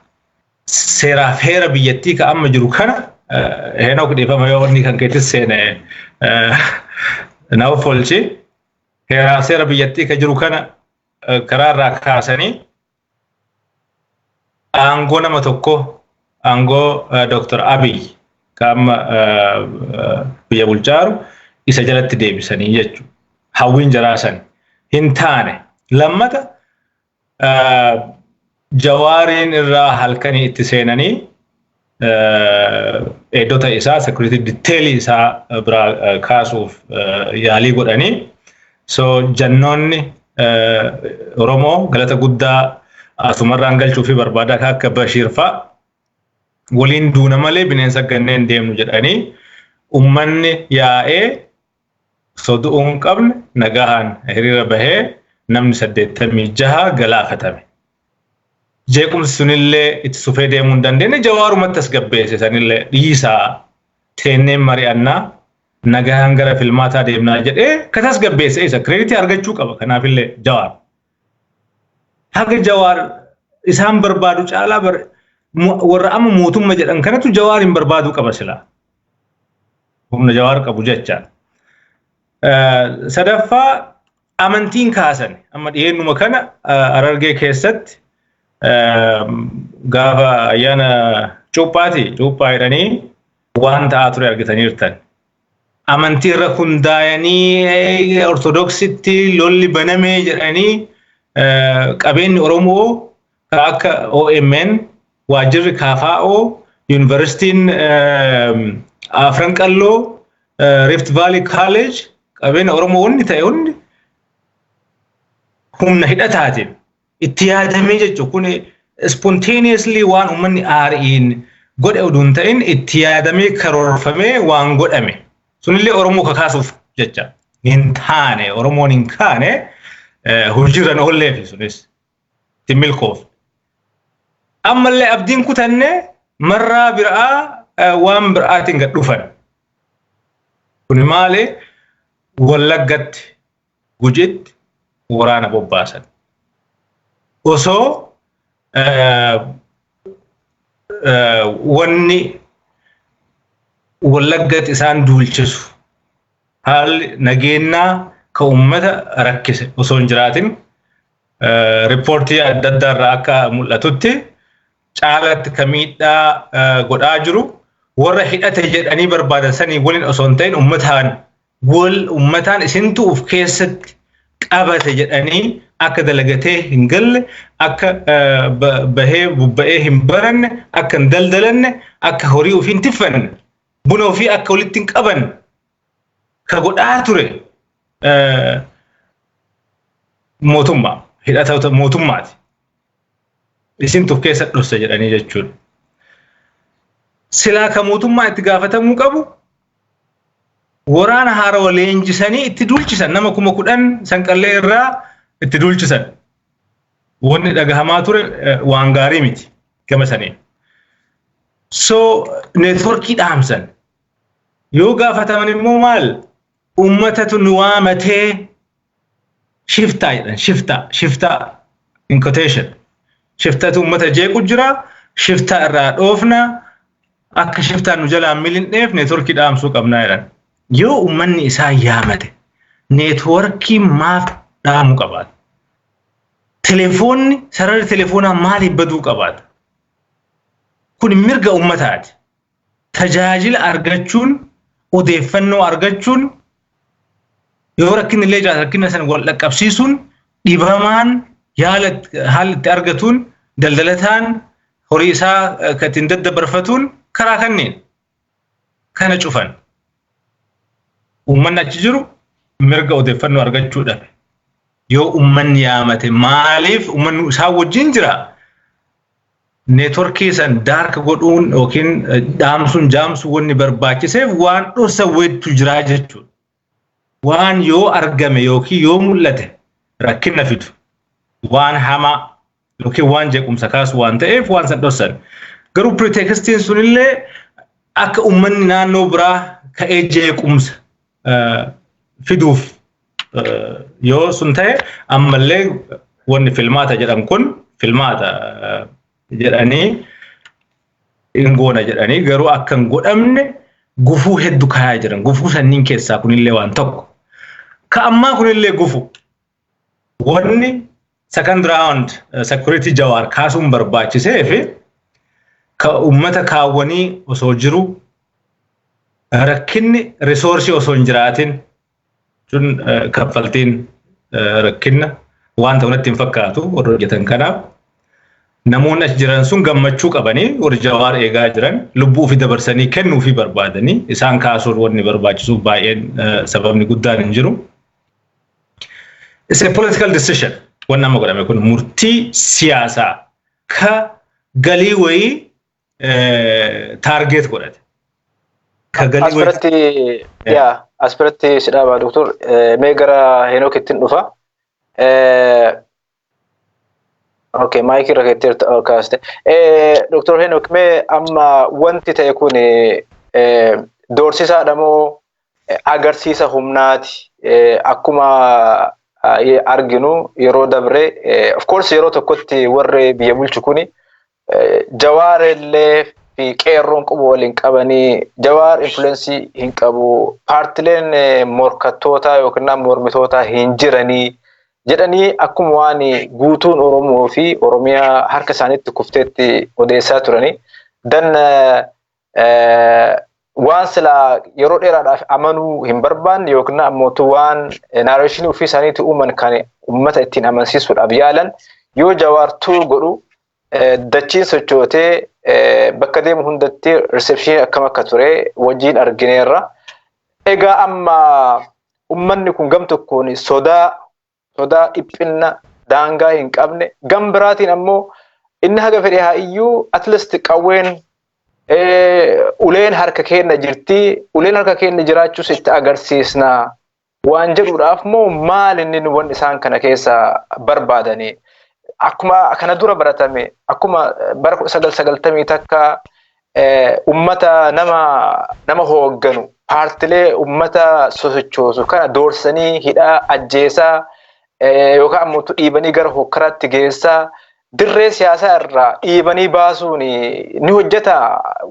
Seeraaf heera biyyattii ka amma jiru kana, Heenok, dhiifama yoo inni kan keetti seene na folchi. Heeraaf seera biyyattii ka jiru kana karaa irraa kaasanii aangoo nama tokko, aangoo Dr. Abiy ka amma biyya bulchaaru isa jalatti deebisanii jechuudha. Hawwiin jaraasan hin taane. Lammata Jawaariin irraa halkanii itti seenanii eegdota isaa, security detail isaa biraa kaasuuf yaalii godhanii. So jannoonni Oromoo galata guddaa asumarraan galchuu fi barbaadaa akka Bashiir fa'a waliin duuna malee bineensa ganneen deemnu jedhanii, ummanni yaa'ee sodu'uu hin qabne nagahaan hiriira bahee namni 86 galaafatame. Jeequmsi sunillee itti sufee deemuu hin dandeenye. Jawaarumatti tasgabbeesse sanillee dhiisaa, teenneen mari'annaa, nagaan gara filmaataa deemnaa jedhee ka tasgabbeesse isa credit argachuu qaba kanaafillee Jawaar. Haga Jawaar isaan barbaadu caalaa warra amma mootummaa jedhan kanatu Jawaar hin barbaaduu qaba silaa. Humna Jawaar qabu jecha. Sadaffaa, amantiin kaasan amma dhiyeennuma kana Harargee keessatti gaafa ayyaana cuuphaati, cuuphaa jedhanii waan ta'aa ture argitaniirtan. Amantii irra hundaa'anii Ortodoksitti lolli banamee jedhanii, qabeenyi Oromoo akka OMN, waajjirri KFO, Yuunivarsiitiin Afran Qalloo, Rift Valley College, qabeenya Oromoo wanni ta'e hundi Humna hidhataatiin itti yaadamee jechuun kun spontaneously waan uummanni aariin godhe oduu hin ta'in, itti yaadamee karoorfamee waan godhame. Sunillee Oromoo kakaasuuf jecha hin taane, Oromoon hin kaane, hojiirra oolleefi sunis itti milkoof. Ammallee abdiin kutanne, marraa biraa waan biraatiin gad dhufan. Kuni maali? Wallaggatti, Gujitti waraana bobbaasan. Osoo wanni Wallaggatti isaan duulchisu, haalli nageenyaa ka uummata rakkise osoo hin jiraatin, riippoortii adda addaa irraa akka mul'atutti caalatti ka miidhaa godhaa jiru warra hidhate jedhanii barbaadan sanii waliin osoo hin ta'in, uummataan wal uummataan isintu of keessatti qabate jedhanii akka dalagatee hin galle, akka bahee bubba'ee hin baranne, akka hin daldalanne, akka horii ofii hin tiffanne, buna ofii akka walitti hin qabanne ka godhaa ture mootummaa hidhata mootummaati. Isintu of keessa dhorse jedhanii jechuudha. Silaa ka mootummaa itti gaafatamuu qabu, waraana haarawa leenjisanii itti duulchisan, nama 10,000 Sanqallee irraa itti duulchisan. Wanni dhagahamaa ture waan gaarii miti gama saniin. So neetworkii dhaamsan. Yoo gaafataman immoo maal? Uummatatu nu waamatee, shiftaa jedhan, shiftaa, shiftaa in quotation. Shiftatu uummata jeequ jira, shiftaa irraa dhoofna, akka shiftaan nu jalaa milinneef neetworkii dhaamsuu qabnaa jedhan. Yoo uummanni isaa yaamate neetworkii maaf dhaamuu qabaata? Telefoonni, sararri telefoonaa maaliif baduu qabaata? Kun mirga uummataati. Tajaajila argachuun, odeeffannoo argachuun, yoo rakkinni illee jiraate rakkina sana wal dhaqqabsiisuun, dhibamaan yaala haalli itti argatuun, daldalataan horii isaa kan ittiin daddabarfatuun karaa kanneen kana cufan. Uummanni achi jiru mirga odeeffannoo argachuu dhabe. Yoo uummanni yaamate maaliif, uummanni isaan wajjin jira? Neetworkii san dark godhuun yookiin dhaamsuun, jaamsuun wanni barbaachiseef waan dhorsa wayiitu jira jechuudha. Waan yoo argame yookiin yoo mul'ate rakkina fidu, waan hamaa yookiin waan jeequmsa kaasu waan ta'eef waan san dhorsan. Garuu pretextiin sunillee akka uummanni naannoo biraa ka'ee jeequmsa fiduuf yoo sun ta'e, ammallee wanni filmaata jedhan kun, filmaata jedhanii hin goona jedhanii, garuu akka hin godhamne gufuu hedduu kaayaa jiran. Gufuu sanniin keessaa kunillee waan tokko. Ka ammaa kunillee gufu. Wanni second round security Jawaar kaasuun barbaachisee fi ka uummata kaawwanii osoo jiru, rakkinni resource osoo hin jiraatin sun, kaffaltiin rakkinna waan ta'u natti hin fakkaatu warra hojjetan kanaaf. Namoonni achi jiran sun gammachuu qabanii, warri Jawaar eegaa jiran lubbuu ofii dabarsanii kennuu fi barbaadanii, isaan kaasuun wanni barbaachisuuf baay'een sababni guddaan hin jiru. It's a political decision. Wanni amma godhame kun murtii siyaasaa ka galii wayii target godhate. Ka galii wayii. Asirratti, yaa, asirratti si dhaaba, doktor, mee gara Heenokittiin dhufa. Okay, maayikii irra keetti ol kaaste. Doktor Heenok, mee amma wanti ta'e kun doorsisaadha moo agarsiisa humnaati? Akkuma arginu yeroo dabre, of course, yeroo tokkotti warri biyya bulchu kuni Jawaar illee fi qeerroon quba waliin qabanii, Jawaar influence hin qabu, paartileen morkattoota yookiin mormitoota hin jiranii jedhanii, akkuma waan guutuun Oromoo fi Oromiyaa harka isaaniitti kufteetti odeessaa turanii. Dan waan silaa yeroo dheeraadhaaf amanuu hin barbaanne yookiin ammoo waan narration ofii isaaniitti uuman kan uummata ittiin amansiisuudhaaf yaalan, yoo Jawaar tuu godhu dachiin sochootee, bakka deemu hundatti reception akkam akka ture wajjin argineerra. Egaa amma uummanni kun gam tokkoon sodaa, dhiphinna Daangaa hin qabne. Gam biraatiin ammoo inni haga fedhe haa iyyuu, at least qawween, uleen harka keenya jirti, uleen harka keenya jiraachuus itti agarsiisna waan jedhuudhaaf moo, maal inni wanni isaan kana keessa barbaadanii? Akkuma kana dura baratame, akkuma bara 1991 ummata nama hoogganu, paartilee ummata sosochoosu kana doorsanii hidhaa, ajjeesaa yookaan ammoo dhiibanii gara hokkaraatti geessaa, dirree siyaasaa irraa dhiibanii baasuun ni hojjeta.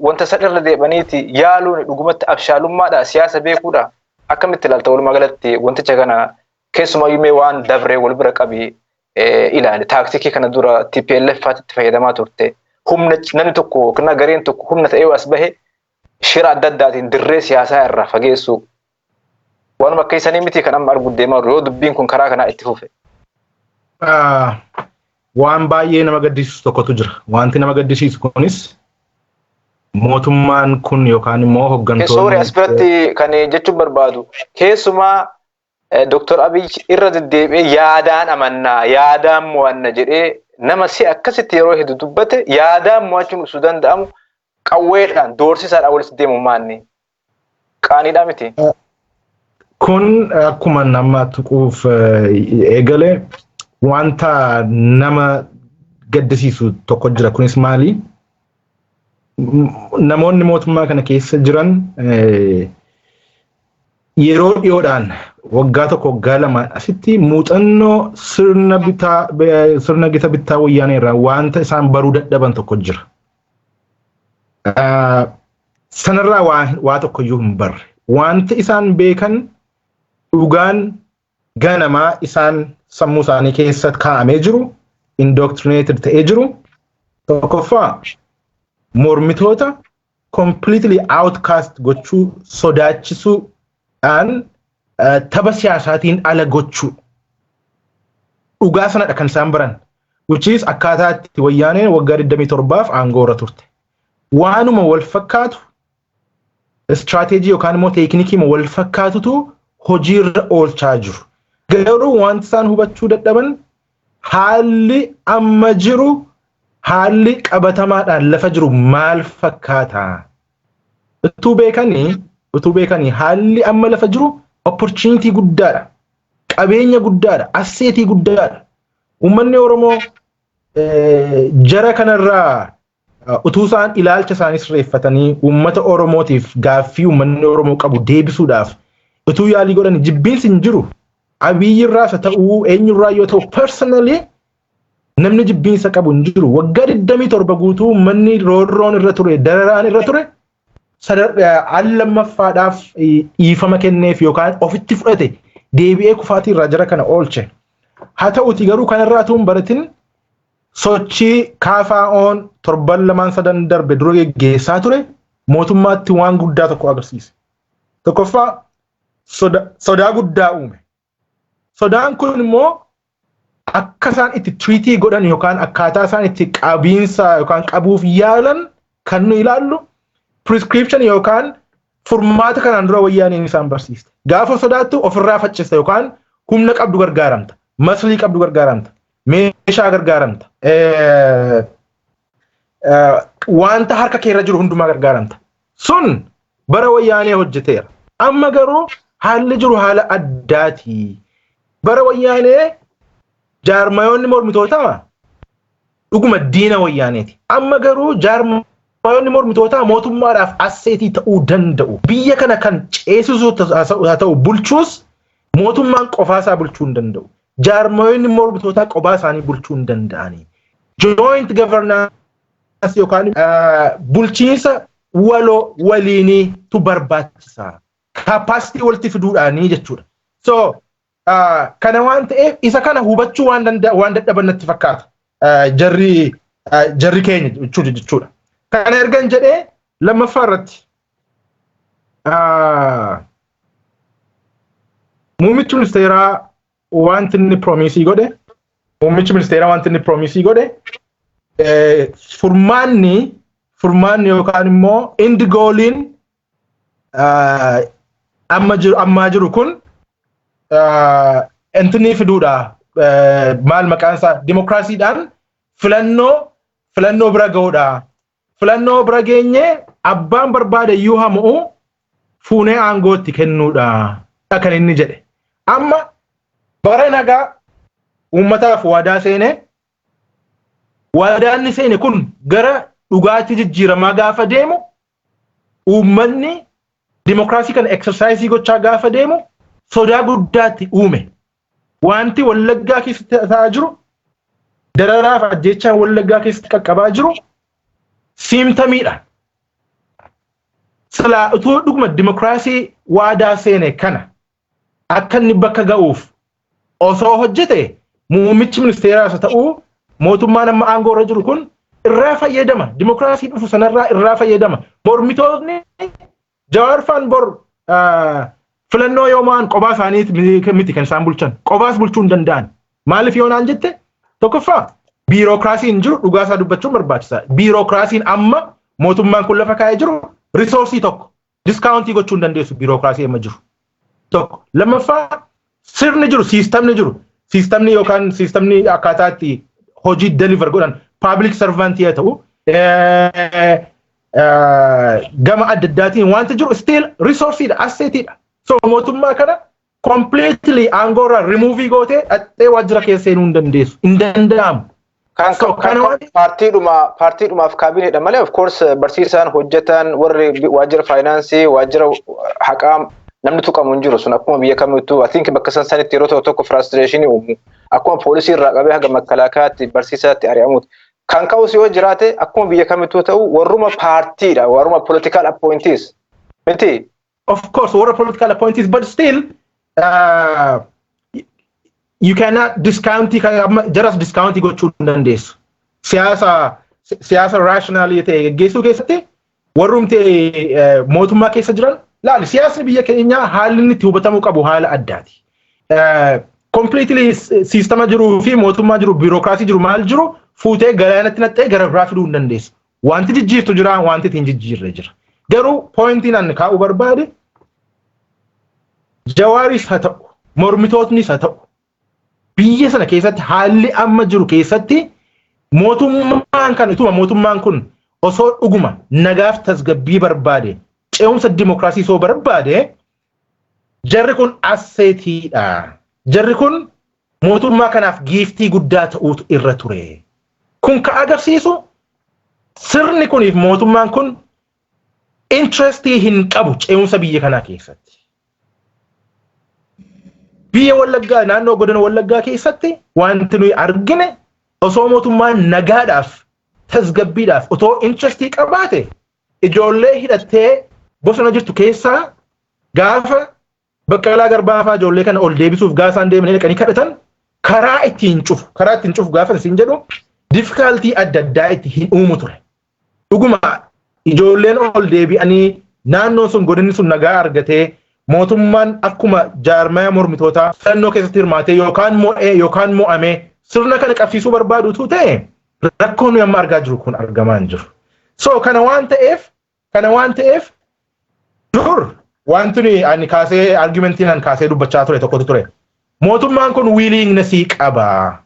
Wanta san irra deebaniiti yaaluun dhugumatti abshaalummaadha, siyaasa beekuudha. Akkamitti ilaalta walumaa galatti wanticha kana? Keessumayyuu mee waan dabree wal bira qabi ilaali. Taaktikii kana dura TPLF itti fayyadamaa turte, humna namni tokko yookiin gareen tokko humna ta'ee as bahe shira adda addaatiin dirree siyaasaa irraa fageessu, waanuma akka isanii miti kan amma arguu deemaa yoo dubbiin kun karaa kanaa itti fufe? Waan baay'ee nama gaddisiisu tokkotu jira. Wanti nama gaddisiisu kunis mootummaan kun yookaan immoo hooggantoonni. Sorry, as biratti kan jechuun barbaadu, keessumaa Dr. Abiy irra deddeebi'ee yaadaan amannaa, yaadaan mo'anna jedhee, nama si akkasitti yeroo hedduu dubbate, yaadaan mo'achuun ibsuu danda'amu qawweedhaan doorsisaadhaan walitti deemu maanni qaaniidhaa miti. Kun akkuma nama tuquuf eegale, wanta nama gaddisiisu tokko jira. Kunis maali? Namoonni mootummaa kana keessa jiran yeroo dhiyoodhaan, waggaa 1, waggaa 2 asitti, muuxannoo sirna bitaa, sirna gita bittaa Wayyaanee irraa wanta isaan baruu dadhaban tokko jira. Sanarraa waa tokko iyyuu hin barre. Wanti isaan beekan, dhugaan ganamaa isaan sammuu isaanii keessa kaa'amee jiru, indoctrinated ta'ee jiru, tokkoffaa mormitoota completely outcast gochuu, sodaachisuudhaan tapha siyaasaatiin ala gochuu. Dhugaa sanadha kan isaan baran. Which is akkaataa itti Wayyaaneen waggaa 27f aangoo irra turte. Waanuma wal fakkaatu, istiraateejii yookaan immoo teeknikii wal fakkaatutu hojiirra oolchaa jiru. Garuu wanti isaan hubachuu dadhaban, haalli amma jiru, haalli qabatamaadhaan lafa jiru maal fakkaata? Utuu beekanii, haalli amma lafa jiru opportunity guddaadha. Qabeenya guddaadha. Asset guddaadha. Uummanni Oromoo jara kanarraa utuu isaan ilaalcha isaanii sirreeffatanii uummata Oromootiif gaaffii uummanni Oromoo qabu deebisuudhaaf utuu yaalii godhan, jibbiinsi hin jiru. Abiyyi irraas haa ta'uu, eenyurraa yoo ta'u, personally namni jibbiinsa qabu hin jiru. Waggaa 27 guutuu uummanni roorroon irra ture, dararaan irra ture, al lammaffaadhaaf dhiifama kenneef yookaan ofitti fudhate, deebi'ee kufaatii irraa jara kana oolche. Haa ta'uti garuu kanarraa tuun baratin, sochii KFO'n torban lamaan sadan darbe dura geggeessaa ture mootummaatti waan guddaa tokko agarsiise. Tokkoffaa, sodaa guddaa uume. Sodaan kun immoo akka isaan itti treat godhan yookaan akkaataa isaan itti qabiinsa yookaan qabuuf yaalan kan nu ilaallu, prescription yookaan furmaata kanaan dura Wayyaaniin isaan barsiiste. Gaafa sodaattu ofirraa faccista yookaan humna qabdu gargaaramta. Maslii qabdu gargaaramta. Meeshaa gargaaramta. Wanta harka keerra jiru hundumaa gargaaramta. Sun bara Wayyaanee hojjeteera. Amma garuu haalli jiru haala addaati. Bara Wayyaanee jaarmayoonni mormitootaa dhuguma diina Wayyaaneeti. Amma garuu jaarmayoonni mormitootaa mootummaadhaaf asset ta'uu danda'u. Biyya kana kan ceesisu haa ta'u bulchuus, mootummaan qofaasaa bulchuu hin danda'u. Jaarmayoonni mormitootaa qophaa isaanii bulchuu hin danda'ani. Joint governance yookaan bulchiinsa waloo waliiniitu barbaachisa. Capacity walitti fiduudhaanii jechuudha. So kana waan ta'eef, isa kana hubachuu waan waan dadhaban natti fakkaata. Jarri keenya jechuudha. Kana ergan jedhee, lammaffaa irratti muummichi ministeeraa wanti inni promise godhe, muummichi ministeeraa wanti inni promise godhe, furmaanni yookaan immoo end goaliin amma jiru, ammaa jiru kun intinii fiduudha. Maal maqaan isaa, dimokiraasiidhaan filannoo bira ga'uudha. Filannoo bira geenyee abbaan barbaade iyyuu hamu'u fuunee aangootti kennuudha kan inni jedhe. Amma bara nagaa uummataaf waadaa seenee, waadaan inni seene kun gara dhugaatti jijjiiramaa gaafa deemu, uummanni dimokiraasii kana exercise gochaa gaafa deemu, sodaa guddaatti uume. Wanti Wallaggaa keessatti ta'aa jiru, dararaaf ajjechaan Wallaggaa keessatti qaqqabaa jiru symptomiidha. Silaa utuu dhuguma dimokiraasii waadaa seene kana akka inni bakka ga'uuf osoo hojjete, muummichi ministeeraas ta'uu mootummaan amma aangoo irra jiru kun irraa fayyadama. Dimokiraasii dhufu sanarraa irraa fayyadama. Mormitoonni Jawaar faan bor filannoo yoo mo'an qophaa isaanii miti kan isaan bulchan. Qobaas bulchuu hin danda'an. Maaliif yoo naan jette, tokkoffaa biirokiraasiin jiru, dhugaa isaa dubbachuun barbaachisaa. Biirokiraasiin amma mootummaan kun lafa kaa'ee jiru resource tokko discount gochuu hin dandeessu, biirokiraasii amma jiru. Tokko. Lammaffaa, sirni jiru, systemni jiru, systemni yookaan systemni akkaataa itti hojii deliver godhan, public servant haa ta'u, gama adda addaatiin wanti jiru still resourceiidha, assetiidha. So mootummaa kana completely aangoo irraa remove gootee dhattee waajjira keessa seenuu hin dandeessu. Hin danda'amu. Kan paartiidhumaaf kaabineedha malee, of course, barsiisaan, hojjetaan, warri waajjira faayinaansii, waajjira haqaa namni tuqamu hin jiru. Sun akkuma biyya kamittuu, I think, bakka san sanitti yeroo tokko tokko frustration uumu, akkuma poolisii irraa qabee haga makkalaakaatti barsiisaatti ari'amuuti. Kan ka'us yoo jiraate, akkuma biyya kamittuu ta'u, warruma paartiidha, warruma political appointees miti. Of course, warra political appointees, but still you cannot discount, jaras discount gochuu hin dandeessu. Siyaasa rational ta'e geggeessuu keessatti warrumti mootummaa keessa jiran laali, siyaasni biyya keenyaa haalli inni itti hubatamuu qabu haala addaati. Completely systema jiruu fi mootummaa jiru, biirokiraasii jiru, maal jiru fuutee galaanatti naqxee gara biraa fiduu hin dandeessu. Wanti jijjiirtu jira, wanti ittiin jijjiirre jira. Garuu pointiin ani kaa'uu barbaade, Jawaaris haa ta'u, mormitootnis haa ta'u, biyya sana keessatti haalli amma jiru keessatti mootummaan kan ituma mootummaan kun osoo dhuguma nagaaf tasgabbii barbaade, ce'umsa dimokiraasii osoo barbaade, jarri kun assetiidha. Jarri kun mootummaa kanaaf giiftii guddaa ta'uutu irra ture. Kun ka agarsiisu sirni kuniif mootummaan kun interestii hin qabu ce'umsa biyya kanaa keessatti. Biyya Wallaggaa, naannoo godina Wallaggaa keessatti wanti nuyi argine, osoo mootummaan nagaadhaaf tasgabbiidhaaf otoo interestii qabaate, ijoollee hidhattee bosona jirtu keessaa gaafa Baqqalaa Garbaa fa'aa ijoollee kana ol deebisuuf gaafa isaan deemanii dhaqanii kadhatan, karaa ittiin cufu gaafa isin jedhu, difficulty adda addaa itti hin uumu ture. Dhuguma ijoolleen ol deebi'anii naannoon sun, godinni sun nagaa argatee, mootummaan akkuma jaarmaya mormitootaa filannoo keessatti hirmaatee yookaan mo'ee yookaan mo'amee sirna kana qabsiisuu barbaadutu ta'e, rakkoon nuyi amma argaa jiru kun argamaa hin jiru. So kana waan ta'eef dur wanti nuyi ani kaasee, argumentiin ani kaasee dubbachaa ture tokkotu ture. Mootummaan kun willingnessii qaba.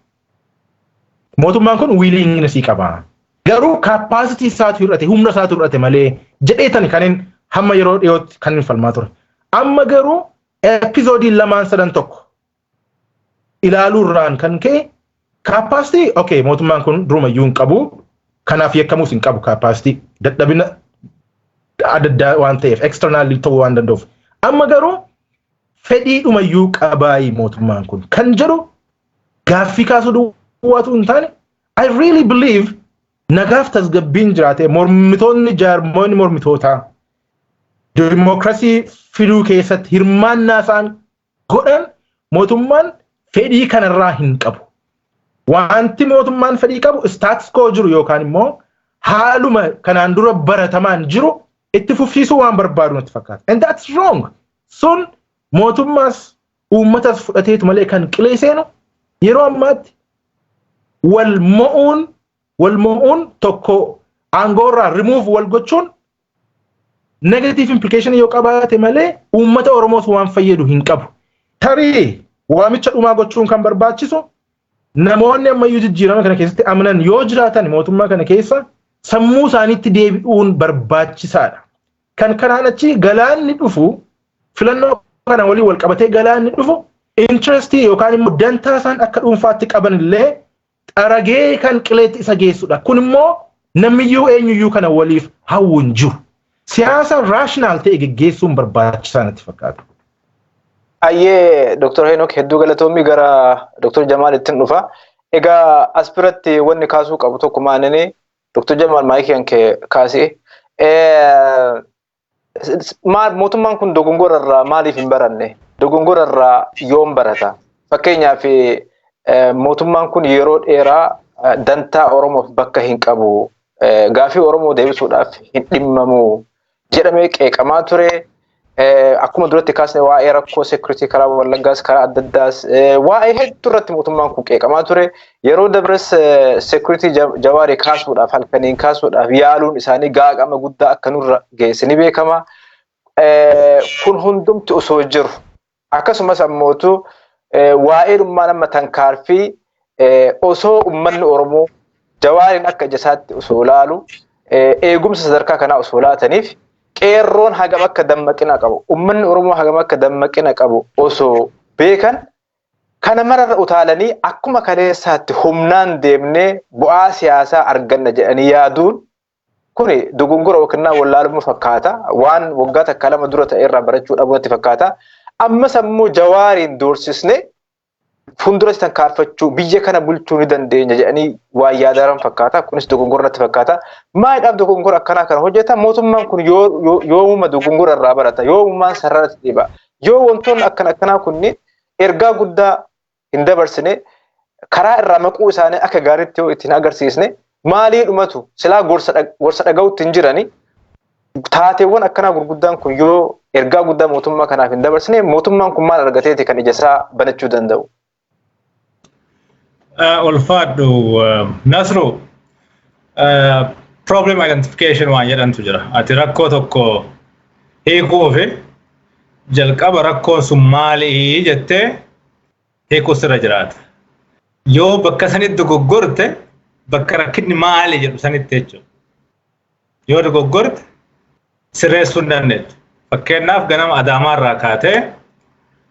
Mootummaan kun willingnessii qaba. Garuu capacity isaatu hir'ate, humna isaatu hir'ate malee jedheetani kanin hamma yeroo dhiyootti kan hin falmaa ture. Amma garuu episode lamaan sadan tokko ilaaluurraan kan ka'e, capacity, okay, mootummaan kun durumayyuu hin qabu, kanaaf yakkamuus hin qabu, capacity dadhabina adda addaa waan ta'eef, externally ta'uu waan danda'uuf. Amma garuu fedhiidhumayyuu qabaayi mootummaan kun kan jedhu gaaffii kaasuu duwwaatu hin taane, I really believe nagaaf tasgabbiin jiraate, mormitoonni, jaarmoonni mormitootaa dimokiraasii fiduu keessatti hirmaannaa isaan godhan, mootummaan fedhii kanarraa hin qabu. Wanti mootummaan fedhii qabu status quo jiru yookaan immoo haaluma kanaan dura baratamaan jiru itti fufsiisuu waan barbaadu natti fakkaata. And that's wrong. Sun mootummaas uummatas fudhateetu malee kan qilee seenu, yeroo ammaatti wal mo'uun tokko aangoorraa remove wal gochuun negative implication yoo qabaate malee uummata Oromoos waan fayyadu hin qabu. Tarii waamicha dhumaa gochuun kan barbaachisu Namoonni ammayyuu jijjiirama kana keessatti amanan yoo jiraatan mootummaa kana keessa sammuu isaaniitti deebi'uun barbaachisaadha. Kan kanaan achi galaanni dhufu, filannoo kana waliin wal qabatee galaanni dhufu, interestii yookaan immoo dantaa isaan akka dhuunfaatti qaban illee xaragee kan qileetti isa geessudha. Kun immoo namniyyuu eenyuyyuu kana waliif hawwu hin jiru. Siyaasa rational ta'e geggeessuun barbaachisaa natti fakkaata. Ayyee, Dr. Henok, hedduu galatoomi. Gara Dr. Jamaal ittiin dhufa. Egaa as biratti wanni kaasuu qabu tokko maalini, Dr. Jamaal, maayikii kee kaasee. Mootummaan kun dogongora irraa maaliif hin baranne? Dogongora irraa yoom barata? Fakkeenyaaf, mootummaan kun yeroo dheeraa dantaa Oromoof bakka hin qabu. Gaafii Oromoo deebisuudhaaf hin dhimmamu jedhamee qeeqamaa ture. Akkuma duratti kaasne, waa'ee rakkoo security karaa Wallaggaas, karaa adda addaas, waa'ee hedduu irratti mootummaan kun qeeqamaa ture. Yeroo dabres security Jawaarii kaasuudhaaf, halkaniin kaasuudhaaf yaaluun isaanii gaaqama guddaa akka nurra geesse ni beekama. Kun hundumti osoo jiru, akkasumas ammootu waa'ee dhummaa nama tankaarfii osoo uummanni Oromoo Jawaariin akka ija isaatti osoo ilaalu eegumsa sadarkaa kanaa osoo laataniif, qeerroon hagam akka dammaqina qabu, uummanni Oromoo hagam akka dammaqina qabu osoo beekan, kana mararra utaalanii akkuma kaleessaatti humnaan deemnee bu'aa siyaasaa arganna jedhanii yaaduun kuni dogongora yookiin wallaalummaa fakkaata. Waan waggaa takka lama dura ta'e irraa barachuu dhabuu natti fakkaata. Ammas ammoo Jawaariin doorsisnee fuulduratti tankaarfachuu, biyya kana bulchuu ni dandeenya jedhanii waan yaadaran fakkaata. Kunis dogongora natti fakkaata. Maaliidhaaf dogongora akkanaa kana hojjeta? Mootummaan kun yoomuma dogongora irraa barata? Yoomumaan sararratti dhiiba? Yoo wantoonni akkana akkanaa kunniin ergaa guddaa hin dabarsine, karaa irraa maquu isaanii akka gaariitti yoo ittiin agarsiisne, maalii dhumatu silaa gorsa dhaga'utti hin jirani. Taateewwan akkanaa gurguddaan kun yoo ergaa guddaa mootummaa kanaaf hin dabarsine, mootummaan kun maal argateeti kan ija isaa banachuu danda'u? Ulfaadhu, Nasru, problem identification waan jedhantu jira. Ati rakkoo tokko hiikuu fi jalqaba rakkoon sun maalii jettee hiikuu sirra jiraata. Yoo bakka sanitti dogoggorte, bakka rakkinni maali jedhu sanitti jechuudha. Yoo dogoggorte sirreessuu hin dandeettu. Fakkeenyaaf, ganama Adaamaarraa kaatee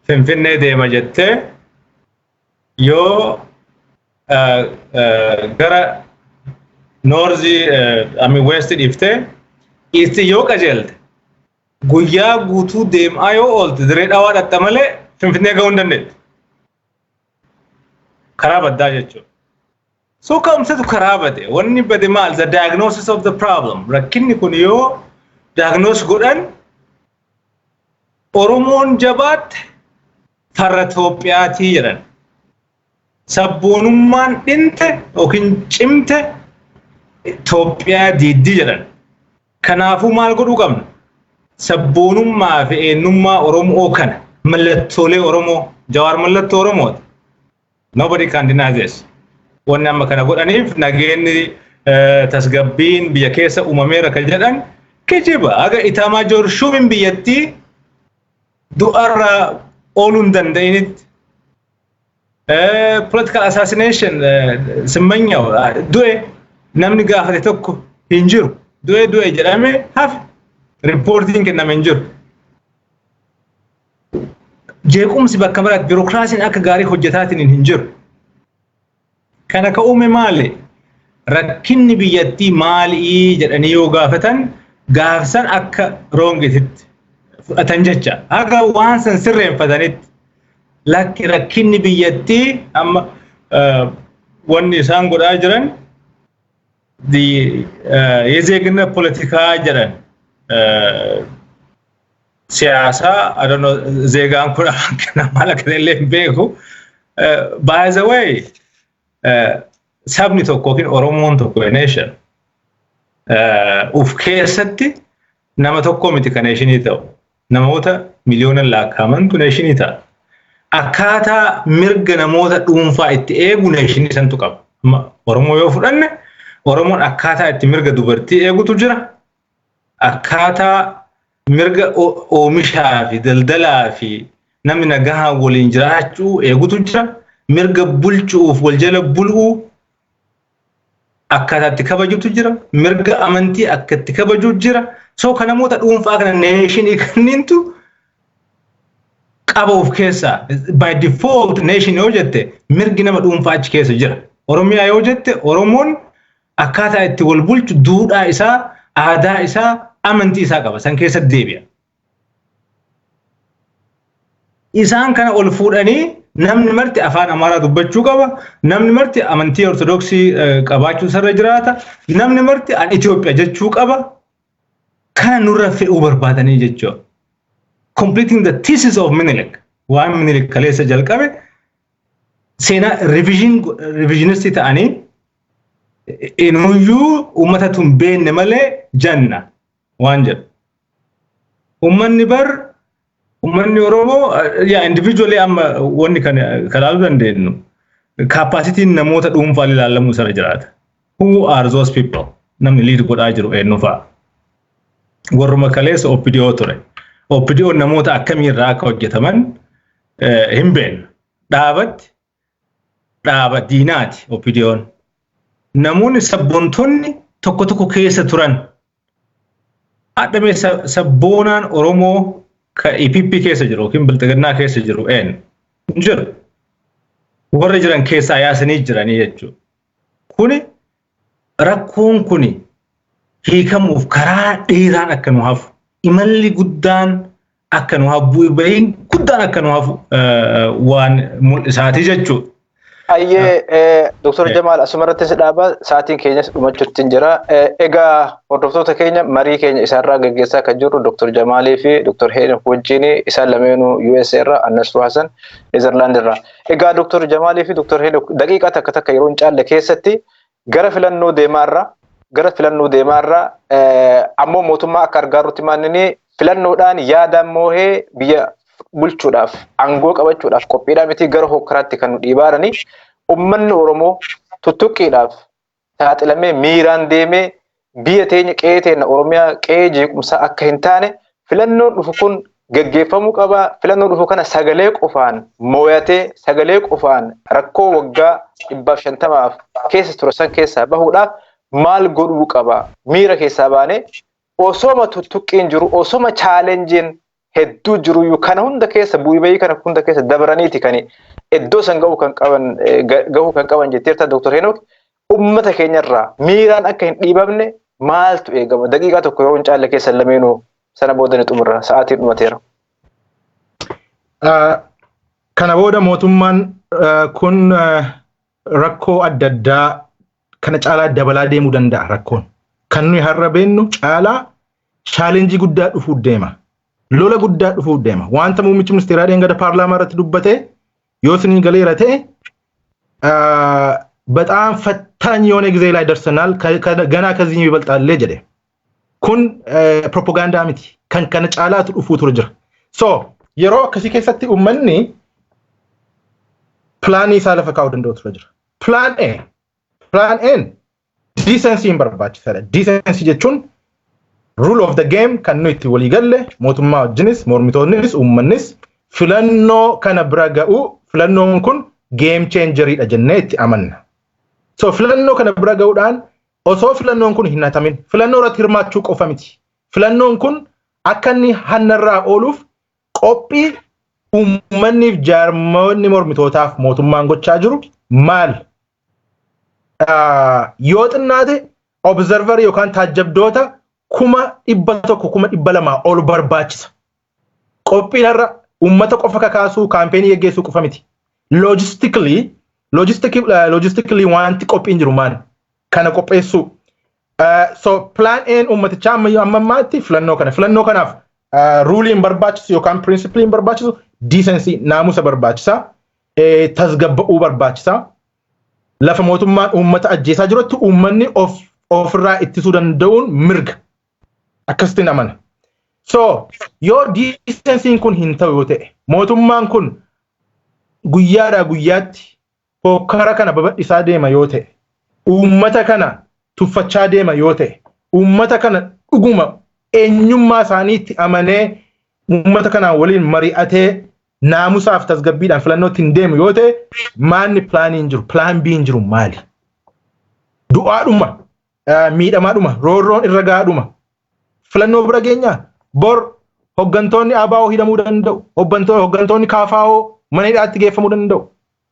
Finfinnee deema jettee yoo gara northii, I mean west dhiiftee east yoo qajeelte, guyyaa guutuu deemaa yoo oolte, Diree Dhawaa dhatta malee Finfinnee gahuu hin dandeettu. Karaa baddaa jechuudha. So ka'umsatu karaa bade. Wanni bade maal? The diagnosis of the problem. Rakkinni kun yoo diagnose godhan, Oromoon jabaatte farra Itoophiyaatii jedhan. Sabboonummaan dhinte yookiin cimte Itoophiyaa diiddii jedhan. Kanaafuu maal godhuu qabna? Sabboonummaa fi eenyummaa Oromoo kana, mallattoolee Oromoo, Jawaar mallattoo Oromooti. Nobody can deny this. Wanni amma kana godhaniif nageenyi, tasgabbiin biyya keessa uumameera kan jedhan kijiba. Haga Itaamaajoor Shuumiin biyyattii du'arraa ooluu hin danda'initti. Political assassination, Simmanyaw du'e, namni gaafate tokko hin jiru. Du'e du'e jedhame hafe, riippoortiin kenname hin jiru. Jeequmsi bakka biraatti, biirokiraasiin akka gaarii hojjetaatiin hin jiru. Kana ka uume maali? Rakkinni biyyattii maalii jedhanii yoo gaafatan, gaafsan akka wrongititti fudhatan jecha. Haga waan san sirreeffatanitti lakki, rakkinni biyyattii amma wanni isaan godhaa jiran የዜግነት ፖለቲካ jedhan, siyaasaa, I don't know, zeegaan kun maal akka ta'e illee hin beeku. By the way, sabni tokko yookiin Oromoon tokko, nation, uf keessatti nama tokko miti kan nationii ta'u. Namoota miliyoona lakkaa'amantu nationii ta'a. Akkaataa mirga namoota dhuunfaa itti eegu nationii santu qaba. Oromoo yoo fudhanne, Oromoon akkaataa itti mirga dubartii eegutu jira. Akkaataa mirga oomishaa fi daldalaa fi namni nagahaan waliin jiraachuu eegutu jira. Mirga bulchuuf wal jala bul'uu akkaataa itti kabajutu jira. Mirga amantii akka itti kabaju jira. So kan namoota dhuunfaa kana nation kanniintu qaba of keessaa. By default nation yoo jette, mirgi nama dhuunfaa achi keessa jira. Oromiyaa yoo jette, Oromoon akkaataa itti wal bulchu, duudhaa isaa, aadaa isaa, amantii isaa qaba. San keessatti deebi'a. Isaan kana ol fuudhanii namni marti afaan Amaaraa dubbachuu qaba. Namni marti amantii Ortodoksii qabaachuu isarra jiraata. Namni marti an Itoophiyaa jechuu qaba. Kana nurra fe'uu barbaadanii jechuudha. Completing the thesis of Minilik. Waan Minilik kaleessa jalqabe seenaa revisionistii ta'anii, inuyyuu uummata tun beenne malee janna waan jedhu. Uummanni bar, uummanni Oromoo yaa individually amma wanni kan ilaaluu dandeenyu, capacityn namoota dhuunfaan ilaalamuu isarra jiraata. Who are those people? Namni lead godhaa jiru eenyu fa'a? Warruma kaleessa OPDO ture. OPDO namoota akkamiirraa akka hojjetaman hin beeknu. Dhaabatti dhaaba diinaati OPDO'n. Namoonni sabboontonni tokko tokko keessa turan. Hadhamee sabboonaan Oromoo ka EPP keessa jiru yookiin Bilxiginnaa keessa jiru eenyu? Hin jiru. Warra jiran keessaa yaasanii jiranii jechuudha. Kuni rakkoon kuni hiikamuuf karaa dheeraan akka nu hafu, imalli guddaan akka nu hafu, bu'ii bahiin guddaan akka nu hafu waan mul'isaati jechuudha. Ayyee, Dr. Jamaal, asumarratti si dhaaba, sa'aatiin keenyas dhumachuutti hin jira. Egaa hordoftoota keenya, marii keenya isaarraa gaggeessaa kan jirru Dr. Jamaalii fi Dr. Heenok wajjin, isaan lameenuu USA irraa, Annastuu Hasan Neezerlaand irraa. Egaa Dr. Jamaalii fi Dr. Heenok, daqiiqaa takka takka yeroo hin caalle keessatti, gara filannoo deemaarra ammoo mootummaa akka argaarutti maannini filannoodhaan yaadaan moohee biyya bulchuudhaaf, aangoo qabachuudhaaf qophiidhaa miti, gara hokkaraatti kan nu dhiibaarani. Uummanni Oromoo tuttuqqiidhaaf saaxilamee miiraan deemee biyya teenya, qe'ee teenya Oromiyaa qe'ee jeequmsaa akka hin taane, filannoon dhufu kun geggeeffamuu qaba. Filannoo dhufu kana sagalee qofaan mooyatee, sagalee qofaan rakkoo waggaa 150f keessa ture san keessaa bahuudhaaf maal godhuu qaba? Miira keessaa baanee, osoma tuttuqqiin jiru, osoma challengeiin hedduu jiruyyuu, kana hunda keessa, bu'ii bahii kana hunda keessa dabraniiti kan iddoo san gahuu kan qaban jetteerta, Dr. Henook. Ummata keenyarraa miiraan akka hin dhiibamne maaltu eegama? Daqiiqaa tokko yoo hin caalle keessa lameenuu, sana booda ni xumurra, sa'aatiin dhumateera. Kana booda mootummaan kun rakkoo adda addaa kana caalaa dabalaa deemuu danda'a rakkoon. Kan nuyi har'a beennu caalaa challenge guddaa dhufuu deema. Lola guddaa dhufuu deema. Wanta muummichi ministeeraa dheengadda paarlaamaa irratti dubbate yoo isinii galeera ta'e, በጣም ፈታኝ የሆነ ጊዜ ላይ ደርሰናል፣ ገና ከዚህ ይበልጣል jedhe. Kun propagaandaa miti. Kan kana caalaatu dhufuu ture jira. So yeroo akkasii keessatti uummanni planii isaa lafa kaa'uu danda'u ture jira. Plan A. Plan A decency hin barbaachisaadha. Decency jechuun rule of the game kan nuyi itti walii galle, mootummaa wajjinis, mormitoonnis, uummannis filannoo kana bira ga'u, filannoon kun game changeriidha jennee itti amanna. So filannoo kana bira ga'uudhaan, osoo filannoon kun hin hatamin, filannoo irratti hirmaachuu qofa miti. Filannoon kun akka inni hannarraa ooluuf qophii uummanniif jaarmoonni mormitootaaf mootummaan gochaa jiru maal? Yoo xinnaate observer yookaan taajjabdoota 100,000, 200,000 ol barbaachisa. Qophiin har'a uummata qofa kakaasuu, campaignii geggeessuu qofa miti. Logistically wanti qophiin jiru maali? Kana qopheessuu. So plan A uummatichaa amma ammaatti filannoo kana. Filannoo kanaaf ruleiin barbaachisu yookaan principleiin barbaachisu decency, naamusa barbaachisa. Tasgabba'uu barbaachisa. Lafa mootummaan uummata ajjeesaa jirutti uummanni of ofirraa ittisuu danda'uun mirga. Akkasittiin amana. So yoo decencyn kun hin ta'u yoo ta'e, mootummaan kun guyyaadhaa guyyaatti hokkara kana babal'isaa deema yoo ta'e, uummata kana tuffachaa deema yoo ta'e, uummata kana dhuguma eenyummaa isaaniitti amanee uummata kanaan waliin mari'atee Naamusaaf tasgabbiidhaan filannootti hin deemu yoo ta'e, maanni pilaanii hin jiru, plan B hin jiru maali? Du'aadhuma, miidhamaadhuma, roorroon irra gaadhuma. Filannoo bira geenyaa bor hoggantoonni ABO hidhamuu danda'u, hoggantoonni KFO mana hidhaatti geeffamuu danda'u.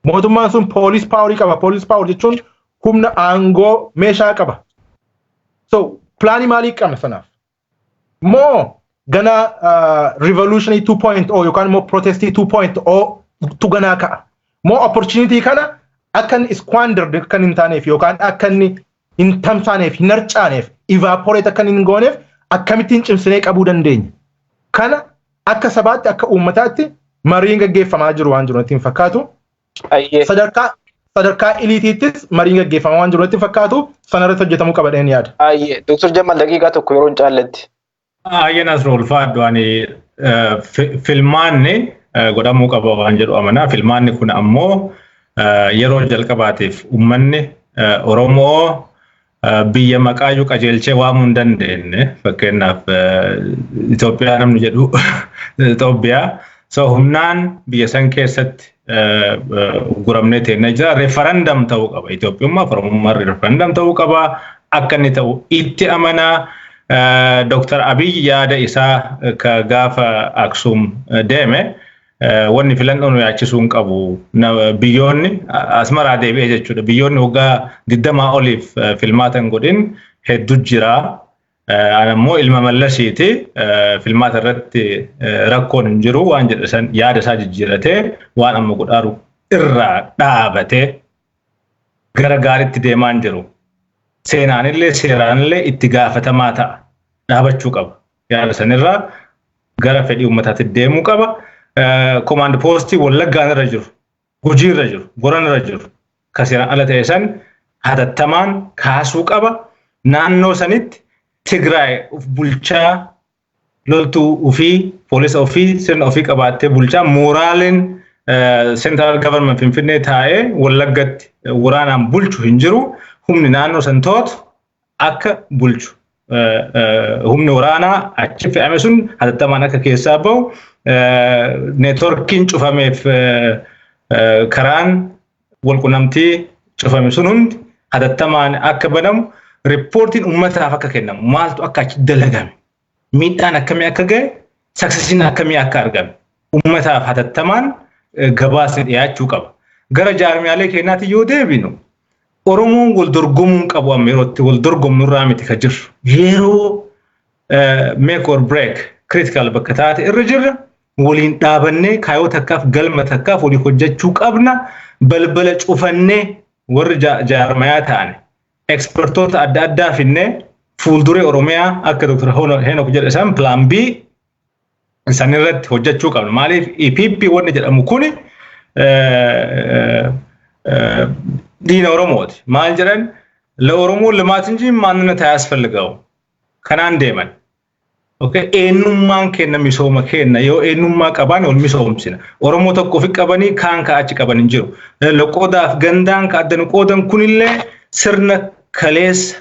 Mootummaan sun police powerii qaba. Police power jechuun humna aangoo meeshaa qaba. So pilaanii maalii qabna sanaaf? Moo gana revolutionary 2.0 yookaan immoo protestii 2.0 tu ganaa ka'a? Moo opportunity kana akka inni squandered akka hin taaneef yookaan akka inni hin tamsaaneef, hin harcaaneef, evaporate akka inni hin gooneef akkamittiin cimsinee qabuu dandeenya? Kana akka sabaatti, akka uummataatti mariin gaggeeffamaa jiru waan jiru natti hin fakkaatu. Sadarkaa eliteiittis mariin gaggeeffamaa waan jiru natti hin fakkaatu, sanarratti hojjetamuu qaba dheen yaada. Ayyee, Dr. Jamal, daqiiqaa 1 yeroo hin caalletti. Ayyee Nasru, ulfaadhu. Ani filmaanni godhamuu qaba waan jedhu amanaa. Filmaanni kun ammoo yeroo jalqabaatiif uummanni Oromoo biyya maqaayyuu qajeelchee waamuu hin dandeenye, fakkeenyaaf Itoophiyaa namni jedhu Itoophiyaa. So humnaan biyya san keessatti guramnee teennee jira. Referendum ta'uu qaba. Itoophiyummaa fi Oromummaan referendum ta'uu qaba. Akka inni ta'u itti amanaa. Dr. Abiy yaada isaa ka gaafa Aksum deeme, wanni filannoo nu yaachisuu hin qabu. Biyyoonni Asmaraa deebi'ee jechuudha. Biyyoonni waggaa 20 oliif filmaata hin godhin hedduu jira. Ani ammoo ilma Mallasiiti. Filmaata irratti rakkoon hin jiru waan jedhe san yaada isaa jijjiiratee, waan amma godhaaru irraa dhaabatee gara gaariitti deemaa hin jiru. Seenaanillee seeraanillee itti gaafatamaa ta'a. Dhaabachuu qaba. Yaada sanirraa gara fedhii uummataatti deemuu qaba. Command postii Wallaggaan irra jiru, Gujii irra jiru, Boran irra jiru, ka seeraan ala ta'e san hatattamaan kaasuu qaba. Naannoo sanitti Tigraay uf bulchaa, loltuu ofii, poolisa ofii, sirna ofii qabaattee bulchaa, mooraaliin central government Finfinnee taa'ee Wallaggatti waraanaan bulchu hin jiru. Humni naannoo san to'atu akka bulchu. Humni waraanaa achi fe'ame sun hatattamaan akka keessaa bahu, networkiin cufameef karaan walqunnamtii cufame sun hundi hatattamaan akka banamu, reportiin uummataaf akka kennamu, maaltu akka achi dalagame, miidhaan akkamii akka gahe, successiin akkamii akka argame uummataaf hatattamaan gabaasni dhiyaachuu qaba. Gara jaarmiyaalee keenyaatti yoo deebinu, Oromoon wal dorgomuu qabu amma yeroo itti wal dorgomnu irraa miti ka jirru. Yeroo make or break critical bakka taate irra jirra. Waliin dhaabannee kaayoo takkaaf, galma takkaaf walii hojjechuu qabna. Balbala cufannee warri jaarmayaa ta'an expertoota adda addaa finnee fuulduree Oromiyaa akka Dr. Henok jedhe san plan B san irratti hojjechuu qabna. Maaliif EPP wanni jedhamu kuni diina Oromooti. Maal jedhan? ለኦሮሞ ልማት እንጂ ማንነት አያስፈልገው kanaan deeman. Okay, eenyummaan kenna misooma kenna, yoo eenyummaa qaban ol misoomsina. Oromoo tokko ofi qabanii kaan ka achi qaban hin jiru. Loqodaaf gandaan ka adda nu qoodan kunillee sirna kaleessa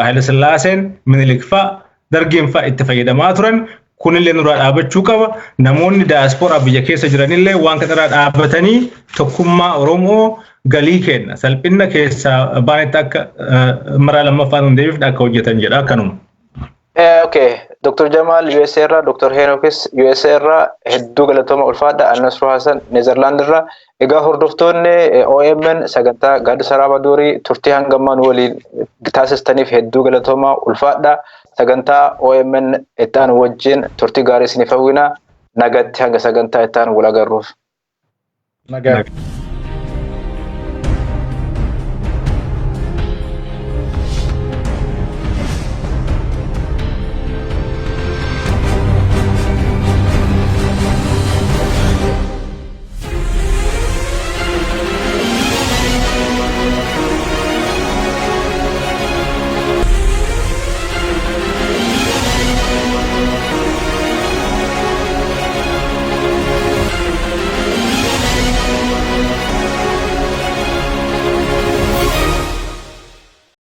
Haayilasillaaseen, Minilik fa'a, Dargiin fa'a itti fayyadamaa turan kunillee nurraa dhaabachuu qaba. Namoonni daayaspooraa biyya keessa jiranillee waan kanarraa dhaabbatanii tokkummaa Oromoo galii kenna. Salphina keessaa baanetti akka maraa lammaffaan hin deebifne akka hojjetan jedha akkanuma. Okay, Dr. Jamal USA irraa, Dr. Henokis USA irraa hedduu galatooma, ulfaadha. Annasruu Hassan Neezerlaand irraa. Egaa hordoftoonni OMN sagantaa Gaaddisa Raaba Durii, turtii hangammaa nu waliin taasistaniif hedduu galatooma, ulfaadha. Sagantaa OMN itti aanu wajjin turtii gaarii isiniif hawwina. Nagatti, hanga sagantaa itti aanu wal agarruuf. Nagaa.